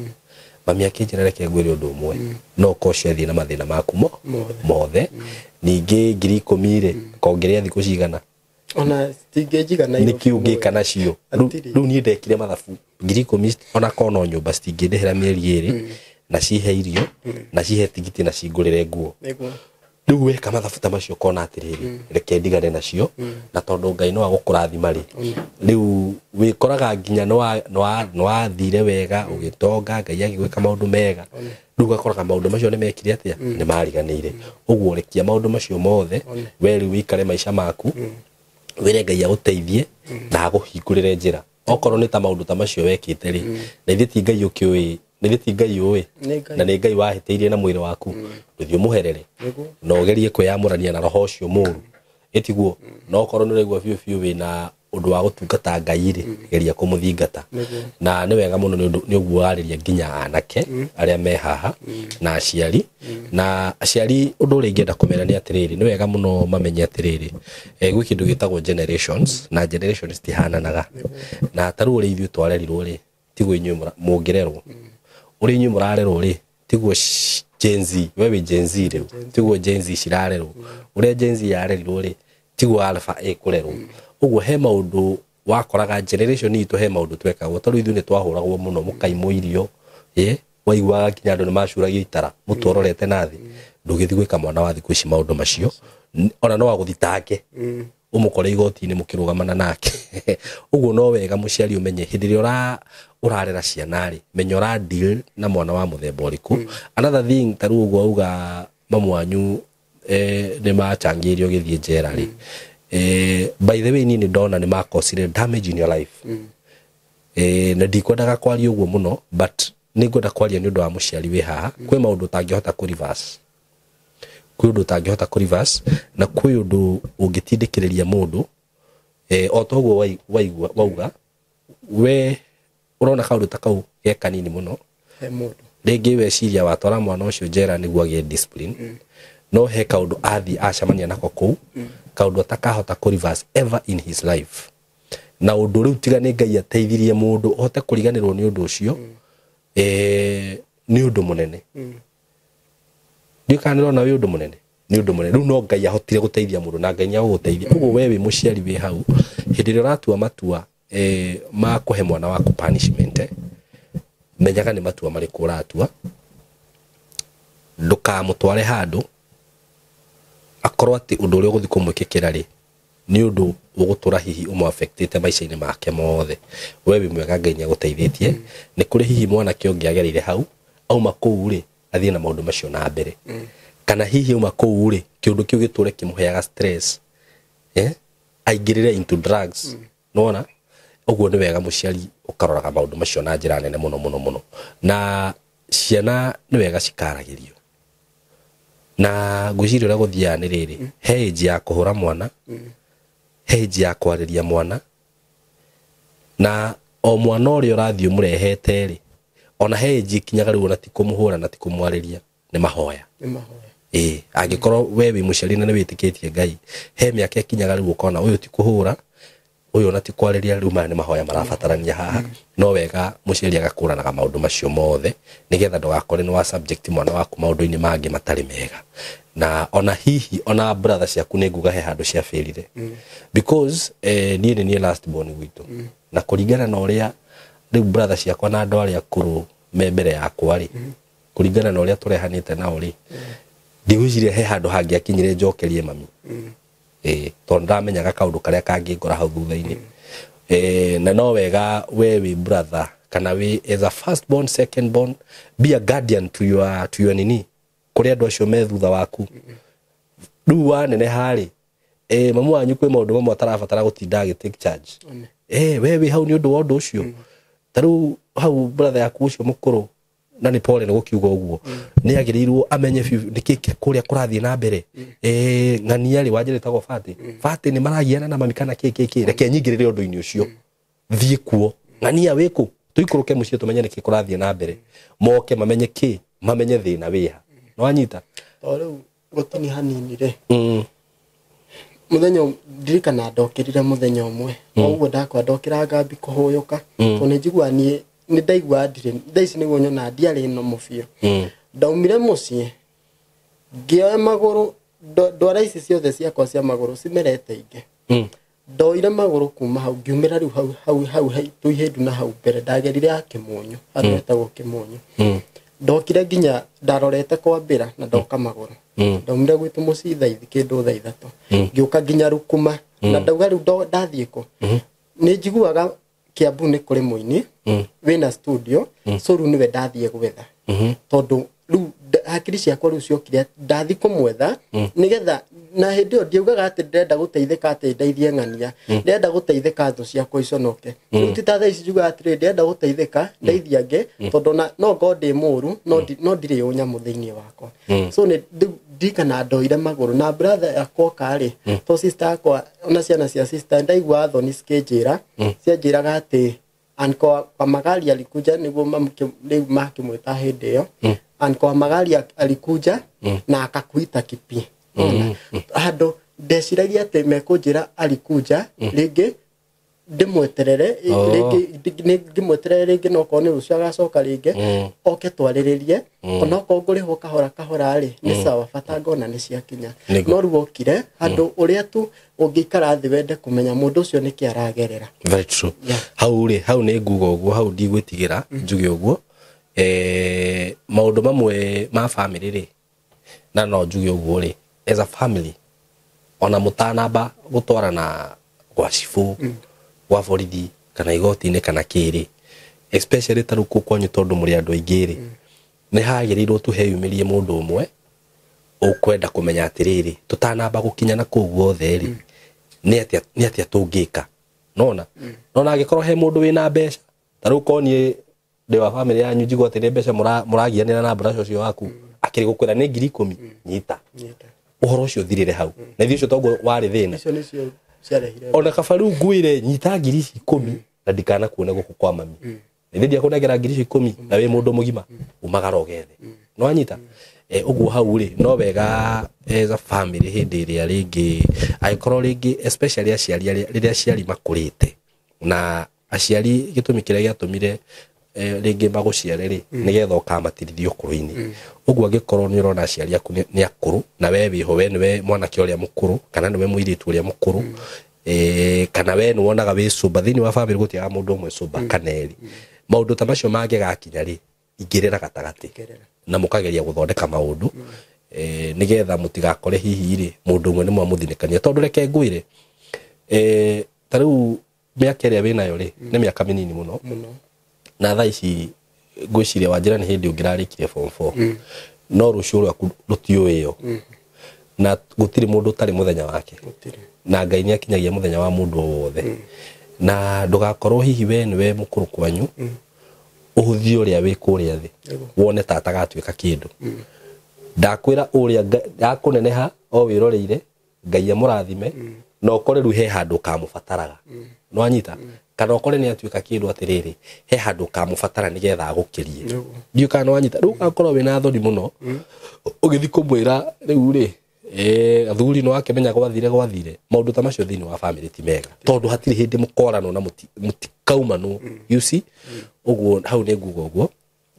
Mami akinjira reke ngwire undu umwe, no ko ciathie na mathina maku mothe. Ningi 10,000 ri, kongerea thiku cigana. Ona citingĩnjigana niki ungika nacio. Riu nie ndekire mathabu 10,000 ona kono nyumba citingĩndĩhĩra mĩeri ĩrĩ, na cihe irio, na cihe tigiti, na cingũrĩre nguo. Riu weka mathabu ta macio kona atiriri, reke ndigane nacio, na tondu Ngai no agũkũrathima ri, riu wikoraga nginya no wathire wega, ũgĩtonga, Ngai agĩgwĩka maũndũ mega. Riu ũgakoraga maũndũ macio nĩ mekire atĩa, nĩ mariganĩire. Ũguo rekia maũndũ macio mothe, we riu wĩikare maica maku, wĩre Ngai agũteithie na agũhingũrĩre njĩra. Okorwo nĩ ta maũndũ ta macio wekĩte ri, na ithe ti Ngai ũkĩũĩ, na ithe ti Ngai ũĩ, na nĩ Ngai wahĩtĩirie na mwĩrĩ waku, ndũthiĩ ũmũherere, na ũgerie kwĩyamũrania na roho ũcio mũũru. Ĩtiguo, no okorwo nĩ ũraigua biũ biũ wĩna ũndũ wa gũtungata Ngai rĩ, geria kũmũthingata. Na nĩ wega mũno nĩ ũguo warĩria nginya anake arĩa me haha na aciari. Na aciari ũndũ ũrĩa ingĩenda kũmera nĩ atĩrĩrĩ, nĩ wega mũno mamenye atĩrĩrĩ, gwĩ kĩndũ gĩtagwo generations, na generations citihananaga. Na ta rĩu ũrĩa ithuĩ twarerirwo rĩ, tiguo inyuĩ mũngĩrerwo. Ũrĩa inyuĩ mũrarerwo rĩ, tiguo Gen Z, we wĩ Gen Z rĩu, tiguo Gen Z cirarerwo. Ũrĩa Gen Z yarerirwo rĩ, tiguo Alpha ĩkũrerwo. Ũguo he maũndũ wakoraga generation itũ, he maũndũ twekagwo, tondũ ithuĩ nĩ twahũragwo mũno, mũkaimwo irio, waiguaga nginya andũ nĩ macuragia itara, mũtwe ũrorete na thĩ. Ndũgĩthiĩ gwĩka mwana wa thikũ ici maũndũ macio, ona no agũthitange, ũmũkore igoti-inĩ mũkĩrũgamana nake. Ũguo no wega mũciari ũmenye hĩndĩ ĩrĩa ũrarera ciana rĩ, menya ũra deal na mwana wa mũthemba ũrĩkũ. Another thing, ta rĩu ũguo auga mamu wanyu nĩ machangĩirio gĩthiĩ njera rĩ, by the way niĩ nĩ ndona nĩ makosire damage in your life. Na ndikwendaga kwaria ũguo mũno, but nĩ ngwenda kwaria nĩ ũndũ wa mũciari wĩ haha. Kwĩ maũndũ ũtangĩhota kũ reverse, kwĩ ũndũ ũtangĩhota kũ reverse, na kwĩ ũndũ ũngĩtindĩkĩrĩria mũndũ, o ta ũguo waigua wauga, we ũrona kaũndũ ta kau ge kanini mũno, rĩngĩ weciria watwara mwana ũcio njera nĩguo agĩe discipline, no he kaũndũ athiĩ acemania nako kũu, kaũndũ atakahota kũ reverse ever in his life. Na ũndũ rĩu tiga nĩ Ngai ateithirie mũndũ ũhote kũriganĩrwo nĩ ũndũ ũcio, nĩ ũndũ mũnene. Ndiũĩ kana nĩũrona wĩ ũndũ mũnene, nĩ ũndũ mũnene. Rĩu no Ngai ahotire gũteithia mũndũ, na Ngai nĩagũgũteithia. Ũguo we wĩ mũciari wĩ hau, hĩndĩ ĩrĩa ũratua matua ma kũhe mwana waku punishment, menyaga nĩ matua marĩkũ ũratua. Ndũkamũtware handũ akorwo atĩ ũndũ ũrĩa ũgũthiĩ kũmwĩkĩkĩra rĩ, nĩ ũndũ ũgũtũra hihi ũmũaffectĩte maica-inĩ make mothe. We wĩ mwega, Ngai nĩagũteithĩtie. Nĩ kũrĩ hihi mwanake ũngĩ agereire hau, auma kũu rĩ, athiĩ na maũndũ macio na mbere. Kana hihi auma kũu rĩ, kĩũndũ kĩu gĩtũre kĩmũheaga stress, aingĩrĩre into drugs. Nĩwona? Ũguo nĩ wega mũciari ũkaroraga maũndũ macio na njĩra nene mũno mũno mũno. Na ciana nĩ wega cikaragĩrio. Na ngwĩciria ũrĩa gũthiaga nĩ rĩrĩ, he age ya kũhũra mwana, he age ya kwarĩria mwana, na o mwana ũrĩa ũrathiĩ ũmũrehete rĩ, ona he age ikinyaga rĩu ona ti kũmũhũra na ti kũmwarĩria, nĩ mahoya. Angĩkorwo we wĩ mũciari na nĩ wĩtĩkĩtie Ngai, he mĩaka ĩkinyaga rĩu ũkona ũyũ ti kũhũra, ũyũ ona ti kwarĩria, rĩu maya nĩ mahoya marabatarania haha. No wega mũciari agakũranaga maũndũ macio mothe, nĩgetha ndũgakore nĩ wa subject mwana waku maũndũ-inĩ mangĩ matarĩ mega. Na ona hihi ona brother ciaku nĩ nguga he handũ ciabĩrire. Because niĩ nĩ niĩ last born gwitũ. Na kũringana na ũrĩa rĩu brother ciakwa na andũ arĩa akũrũ me mbere yakwa rĩ, kũringana na ũrĩa tũrehanĩte nao rĩ, ndigwĩciria he handũ hangĩakinyire njokerie mami. Tondũ ndamenyaga kaũndũ karĩa kangĩngora hau thutha-inĩ. Na no wega we wĩ brother kana wĩ as a first born, second born, be a guardian to your nini, kũrĩ andũ acio me thutha waku. Rĩu waneneha rĩ, mamu wanyu kwĩ maũndũ mamwe atarabatara gũtinda agĩ take charge. We wĩ hau nĩ ũndũ wa ũndũ ũcio. Ta rĩu hau brother yaku ũcio mũkũrũ Na nĩ pole nĩ gũkiuga ũguo, nĩ agĩrĩirwo amenye biũ nĩkĩ kũrĩa kũrathiĩ na mbere. Ng'ania rĩ, wanjĩra ĩtagwo Bati, Bati nĩ maragiana na mami kana kĩ kĩ kĩ, reke nyingĩrĩre ũndũ-inĩ ũcio, thiĩ kuo, ng'ania wĩkũ, tũikũrũke mũciĩ tũmenye nĩkĩ kũrathiĩ na mbere, moke mamenye kĩ, mamenye thĩna wĩha. Nĩwanyita? To rĩu gũtini hanini rĩ, mũthenya ndirikana ndokĩrire mũthenya ũmwe o ũguo ndakwa ndokĩra ngambi kũhũyũka, tondũ nĩ njiguaga niĩ nĩ ndaigua ndirĩ thaa ici nĩguo nyona ndiarĩ normal biũ. Ndaumire mũciĩ ngĩoya magũrũ, ndwara ici ciothe ciakwa cia magũrũ cimerete ingĩ. Ndoire magũrũ kuma hau ngiumĩra rĩu hau hau hau hau tũihĩndu na hau mbere ndagerire ya Kĩmũnyũ, handũ hetagwo Kĩmũnyũ. Ndokire nginya ndarorete kwambĩra na ndoka magũrũ. Ndaumire gwitũ mũciĩ thaa kĩndũ thaa 3, ngĩũka nginya Rukuma, na ndauga rĩu ndathiĩ kũ, nĩ njiguaga Kiambu nĩ kũrĩ mũini wĩna studio, so rĩu nĩwe ndathiĩ gwetha, tondũ rĩu hakiri ciakwa rĩu ciokire ndathi kũmwetha nĩgetha, na hĩndĩ ĩyo ndiaugaga atĩ ndĩrenda gũteithĩka atĩ ndeithie ng'ania, ndĩrenda gũteithĩka thũ ciakwa iconoke. Rĩu ti ta thaa ici njugaga atĩrĩrĩ, ndĩrenda gũteithĩka ndeithie angĩ, tondũ ona no ngorwo ndĩ mũru no ndirĩ ũnyamũ thĩinĩ wakwa. So nĩ rĩu ndirikana ndoire magũrũ na brother yakwa oka rĩ, to sister yakwa ona ciana cia sister ndaigua thoni cikĩnjĩra, cianjĩraga atĩ uncle wa Magari alikuja, nĩguo rĩu makĩmwĩta hĩndĩ ĩyo, uncle wa Magari alikuja na akakuita Kipi. Ona handũ ndeciragia atĩ mekũnjĩra alikuja rĩngĩ ndĩmweterere rĩngĩ ngĩmweterere rĩngĩ, no korwo nĩ rũciũ agacoka rĩngĩ oke twarĩrĩrie, onokorwo ngũrĩhwo kahora kahora rĩ, nĩ sawa, bata ngona nĩ ciakinya. No rĩu okire handũ ũrĩa tu ũngĩikara thĩ wende kũmenya mũndũ ũcio nĩkĩ aragerera. Very true. Hau rĩ, hau nĩ nguga ũguo, hau ndigwĩtigĩra njuge ũguo, maũndũ mamwe ma family rĩ, na no njuge ũguo rĩ, as a family, ona mũtanamba gũtwarana gwa cibũ, gwa borithi kana igoti-inĩ kana kĩrĩ, especially ta rĩu kũu kwanyu tondũ mũrĩ andũ aingĩ rĩ, nĩ hagĩrĩirwo tũheyumĩrie mũndũ ũmwe ũkwenda kũmenya atĩrĩrĩ, tũtanamba gũkinya na kũu guothe rĩ, nĩ atĩa tũngĩka. Nona nona angĩkorwo he mũndũ wĩna mbeca, ta rĩu korwo niĩ ndĩ wa family yanyu, njigua atĩ nĩ mbeca mũragianĩra na brother ũcio waku, akĩrĩ gũkwĩra nĩ 10,000, nyita. Nyita. Ũhoro ũcio ũthirĩre hau, na ithuĩ ũcio toguo warĩ thĩna. Icio nĩcio ciarehire. Ona kaba rĩu ngwĩre nyita 10,000 na ndikanakuone gũkũ kwa mami, nĩ ndiakũnengera 10,000 na wĩ mũndũ mũgima, umagara ũgethe. No anyita ũguo hau rĩ, no wega as a family hĩndĩ ĩrĩa rĩngĩ angĩkorwo rĩngĩ especially aciari arĩa rĩrĩa aciari makũrĩte, na aciari gĩtũmi kĩrĩa gĩatũmire rĩngĩ magũciare rĩ, nĩgetha ũkamatirithia ũkũrũ-inĩ. Ũguo angĩkorwo nĩ ũrona aciari aku nĩ akũrũ na we wĩho, we nĩwe mwanake ũrĩa mũkũrũ kana nĩwe mũirĩtu ũrĩa mũkũrũ, kana we nĩ wonaga wĩ cũmba thĩinĩ wa family, gũtiaga mũndũ ũmwe cũmba kana erĩ, maũndũ ta macio mangĩgakinya rĩ, ingĩrĩra gatagatĩ Ingĩrĩra. na mũkageria gũthondeka maũndũ, nĩgetha mũtigakore hihi rĩ mũndũ ũmwe nĩ mwamũthinĩkania. Tondũ reke ngwĩre, ta rĩu mĩaka ĩrĩa wĩnayo rĩ, nĩ mĩaka mĩnini mũno. Mũno. Na thaa ici ngwĩciria wanjĩra nĩ hĩndĩ ũngĩrarĩkirie form 4, no rũciũ rwaku rũtiũĩyo, na gũtirĩ mũndũ ũtarĩ mũthenya wake. Gũtirĩ. Na Ngai nĩ akinyagia mũthenya wa mũndũ o wothe, na ndũgakorwo hihi we nĩwe mũkũrũ kwanyu, ũhũthie ũrĩa wĩ kũrĩa thĩ, wone ta atagatuĩka kĩndũ. Ndakwĩra ũrĩa akũneneha o wĩroreire, Ngai amũrathime, na ũkore rĩu he handũ ũkamũbataraga. No anyita kana ũkore nĩ atuĩka kĩndũ, atĩrĩrĩ, he handũ ũkamũbatara nĩgetha agũkĩrie. Ndiũ kana no anyita rĩu akorwo wĩna thoni mũno ũgĩthiĩ kũmwĩra rĩu rĩ, athuri no akĩmenya gwathire gwathire. Maũndũ ta macio thĩinĩ wa family ti mega, tondũ hatirĩ hĩndĩ mũkoranwo na mũtikaumanwo, you see. Ũguo hau nĩ nguga ũguo,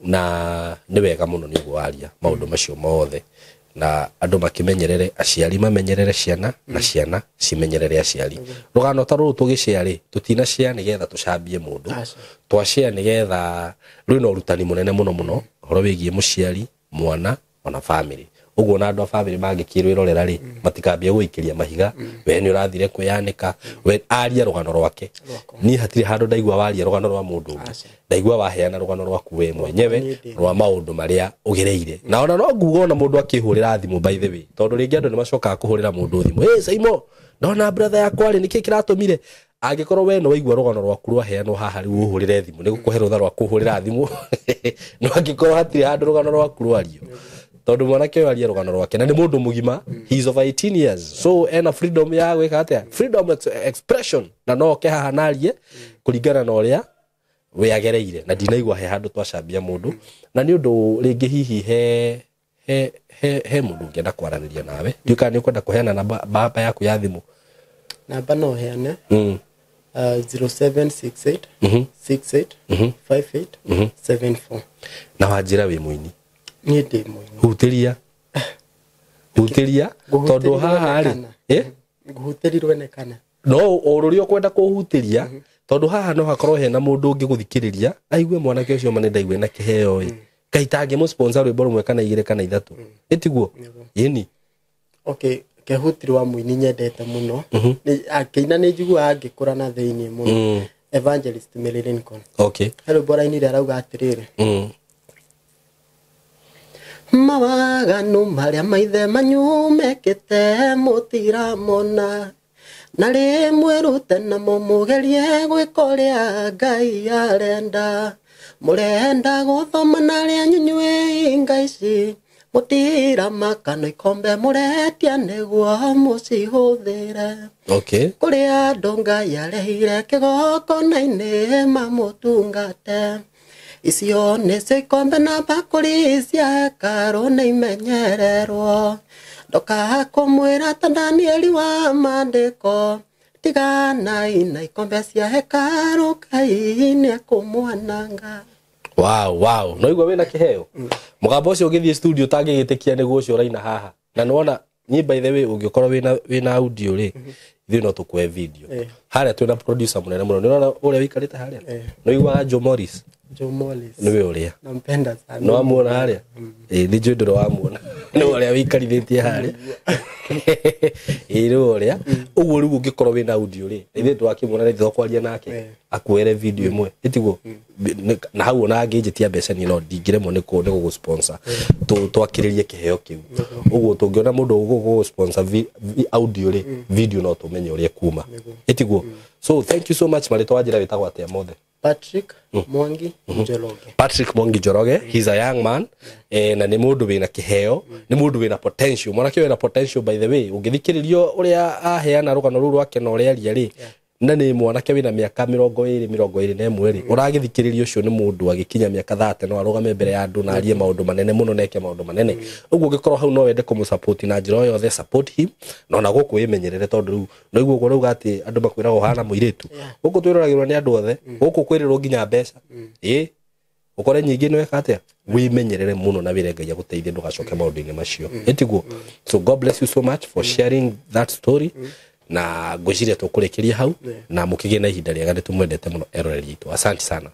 na nĩ wega mũno nĩ ũguo waria maũndũ macio mothe, na andũ makĩmenyerere, aciari mamenyerere ciana na ciana cimenyerere aciari. Rũgano ta rũrũ tũgĩshare rĩ, tũtina share nĩgetha tũcambie mũndũ. Aca. Twashare nĩgetha rwĩna ũrutani mũnene mũno mũno ũhoro wĩgiĩ mũciari, mwana ona family. Ũguo na andũ a bamĩrĩ mangĩkĩrwĩrorera rĩ, matikambie gũikĩria mahiga, we nĩ ũrathire kwĩyanĩka, we aria rũgano rwake. Niĩ hatirĩ handũ ndaigua waria rũgano rwa mũndũ ũngĩ, ndaigua waheana rũgano rwaku we mwenyewe rwa maũndũ marĩa ũgereire. Na ona no nguga ona mũndũ akĩhũrĩra thimũ, by the way, tondũ rĩngĩ andũ nĩ macokaga kũhũrĩra mũndũ thimũ, hey Saimo, ndona brother yakwa rĩ, nĩkĩ kĩratũmire? Angĩkorwo we nĩ waigua rũgano rwaku rwaheanwo haha rĩu ũhũrĩre thimũ, nĩ gũkũhe rũtha rwa kũhũrĩra thimũ. No angĩkorwo hatirĩ handũ rũgano rwaku rwario, tondũ mwanake ũyũ aria rũgano rwake na nĩ mũndũ mũgima, he is over 18 years, so ena freedom ya gwĩka atĩa, freedom expression, na no oke haha narie kũringana na ũrĩa we agereire. Na ndinaigua he handũ twacambia mũndũ, na nĩ ũndũ rĩngĩ hihi he mũndũ ũngĩenda kwaranĩria nawe, ndiũĩ kana nĩ ũkwenda kũheana namba yaku ya thimũ. Namba no heane. 0768 68 58 74. Na wanjĩra wĩ mũini. Niĩ ndĩ mũini. Hutĩria hutĩria, tondũ haha rĩ ngũhutĩrirwe nĩ kana no o rũrĩa ũkwenda kũhutĩria, tondũ haha no hakorwo hena mũndũ ũngĩ gũthikĩrĩria aigue mwanake ũcio ma nĩ ndaigue na kĩheo ĩ, kaĩ tangĩmũ sponsor rwĩmbo rũmwe kana igĩrĩ kana ithatũ, ĩtiguo ĩni? Okay, kehutiri wa mũini nyendete mũno akĩina nĩ njiguaga ngĩkũra na thĩinĩ mũno, Evangelist Mary Lincoln. He rwĩmbo arainire arauga atĩrĩrĩ, mawaganu marĩa maithe manyu mekĩte mũtiramona, na rĩmwe rute namo mũgerie gwĩka ũrĩa Ngai arenda, mũrenda gũthoma na arĩa nyunyuĩ inga ici, mũtiramaka no ikombe mũretia nĩguo mũcihũthĩre. Kũrĩ andũ Ngai arehire kĩgongona-inĩ mamũtungate, icio nĩcio ikombe na mbakũri cia hekarũ nĩ imenyererwo, ndoka kũmwĩra ta Danieli wa maandĩko, tiganai na ikombe cia hekarũ Ngai nĩekũmwananga. Wow, wow. No igua wĩna kĩheo. Mũgambo ũcio ũgĩthiĩ studio ũtangĩgĩtĩkia nĩguo ũcio ũraina haha. Na nĩwona niĩ by the way ũngĩkorwo wĩna audio rĩ, ithuĩ no tũkũhe video. Harĩa twĩna producer mũnene mũno. Nĩũrona ũrĩa wĩikarĩte harĩa? Nĩ ũiguaga Joe Morris? Joe Morris. Nĩwe ũrĩa. Nampenda sana. Nĩ wamuona harĩa? Ĩĩ, nĩ njũĩ ndũrĩ wamuona. Nĩwe ũrĩa wĩikarithĩtie harĩa. Ĩĩ, nĩwe ũrĩa. Ũguo rĩu ũngĩkorwo wĩna audio rĩ, ithuĩ twakĩmuona nĩ tũkwaria nake, akuoere video ĩmwe. Ĩtiguo? Na hau ona angĩnjĩtia mbeca niĩ no ndingĩremwo nĩ gũgũ sponsor. Twakĩrĩrie kĩheo kĩu. Ũguo tũngĩona mũndũ ũgũgũ sponsor audio rĩ, video no tũmenye ũrĩa kuma. Ĩtiguo? So thank you so much. Marĩtwa wanjĩra wĩtagwo atĩa mothe? Patrick Mwangi Njoroge. Patrick Mwangi Njoroge, he's a young man, na nĩ mũndũ wĩna kĩheo, nĩ mũndũ wĩna potential. Mwanake wĩna potential, by the way, ũngĩthikĩrĩrio ũrĩa aheana rũgano rũu rwake na ũrĩa aria rĩ, na nĩ mwanake wĩna mĩaka 20, 21 rĩ, ũragĩthikĩrĩria ũcio nĩ mũndũ agĩkinya mĩaka 30 no arũgame mbere ya andũ na arie maũndũ manene mũno na eke maũndũ manene. Ũguo ũngĩkorwo hau no wende kũmũsupport na njĩra o yothe, support him, na ona gũkũ wĩmenyerere, tondũ rĩu no iguo ũguo rauga atĩ andũ makwĩraga ũhana mũirĩtu. Gũkũ twĩroragĩrwo nĩ andũ othe, gũkũ kwĩrĩrwo nginya mbeca. Ĩ, ũkore nyingĩ nĩ weka atĩa? Wĩmenyerere mũno na wĩre Ngai agũteithie ndũgacoke maũndũ-inĩ macio. Ĩtiguo? So God bless you so much for sharing that story. Na ngwĩciria tũkũrĩkĩria hau, na mũkĩgĩe na ihinda rĩega, nĩ tũmwendete mũno eroreri aitũ. Asante sana.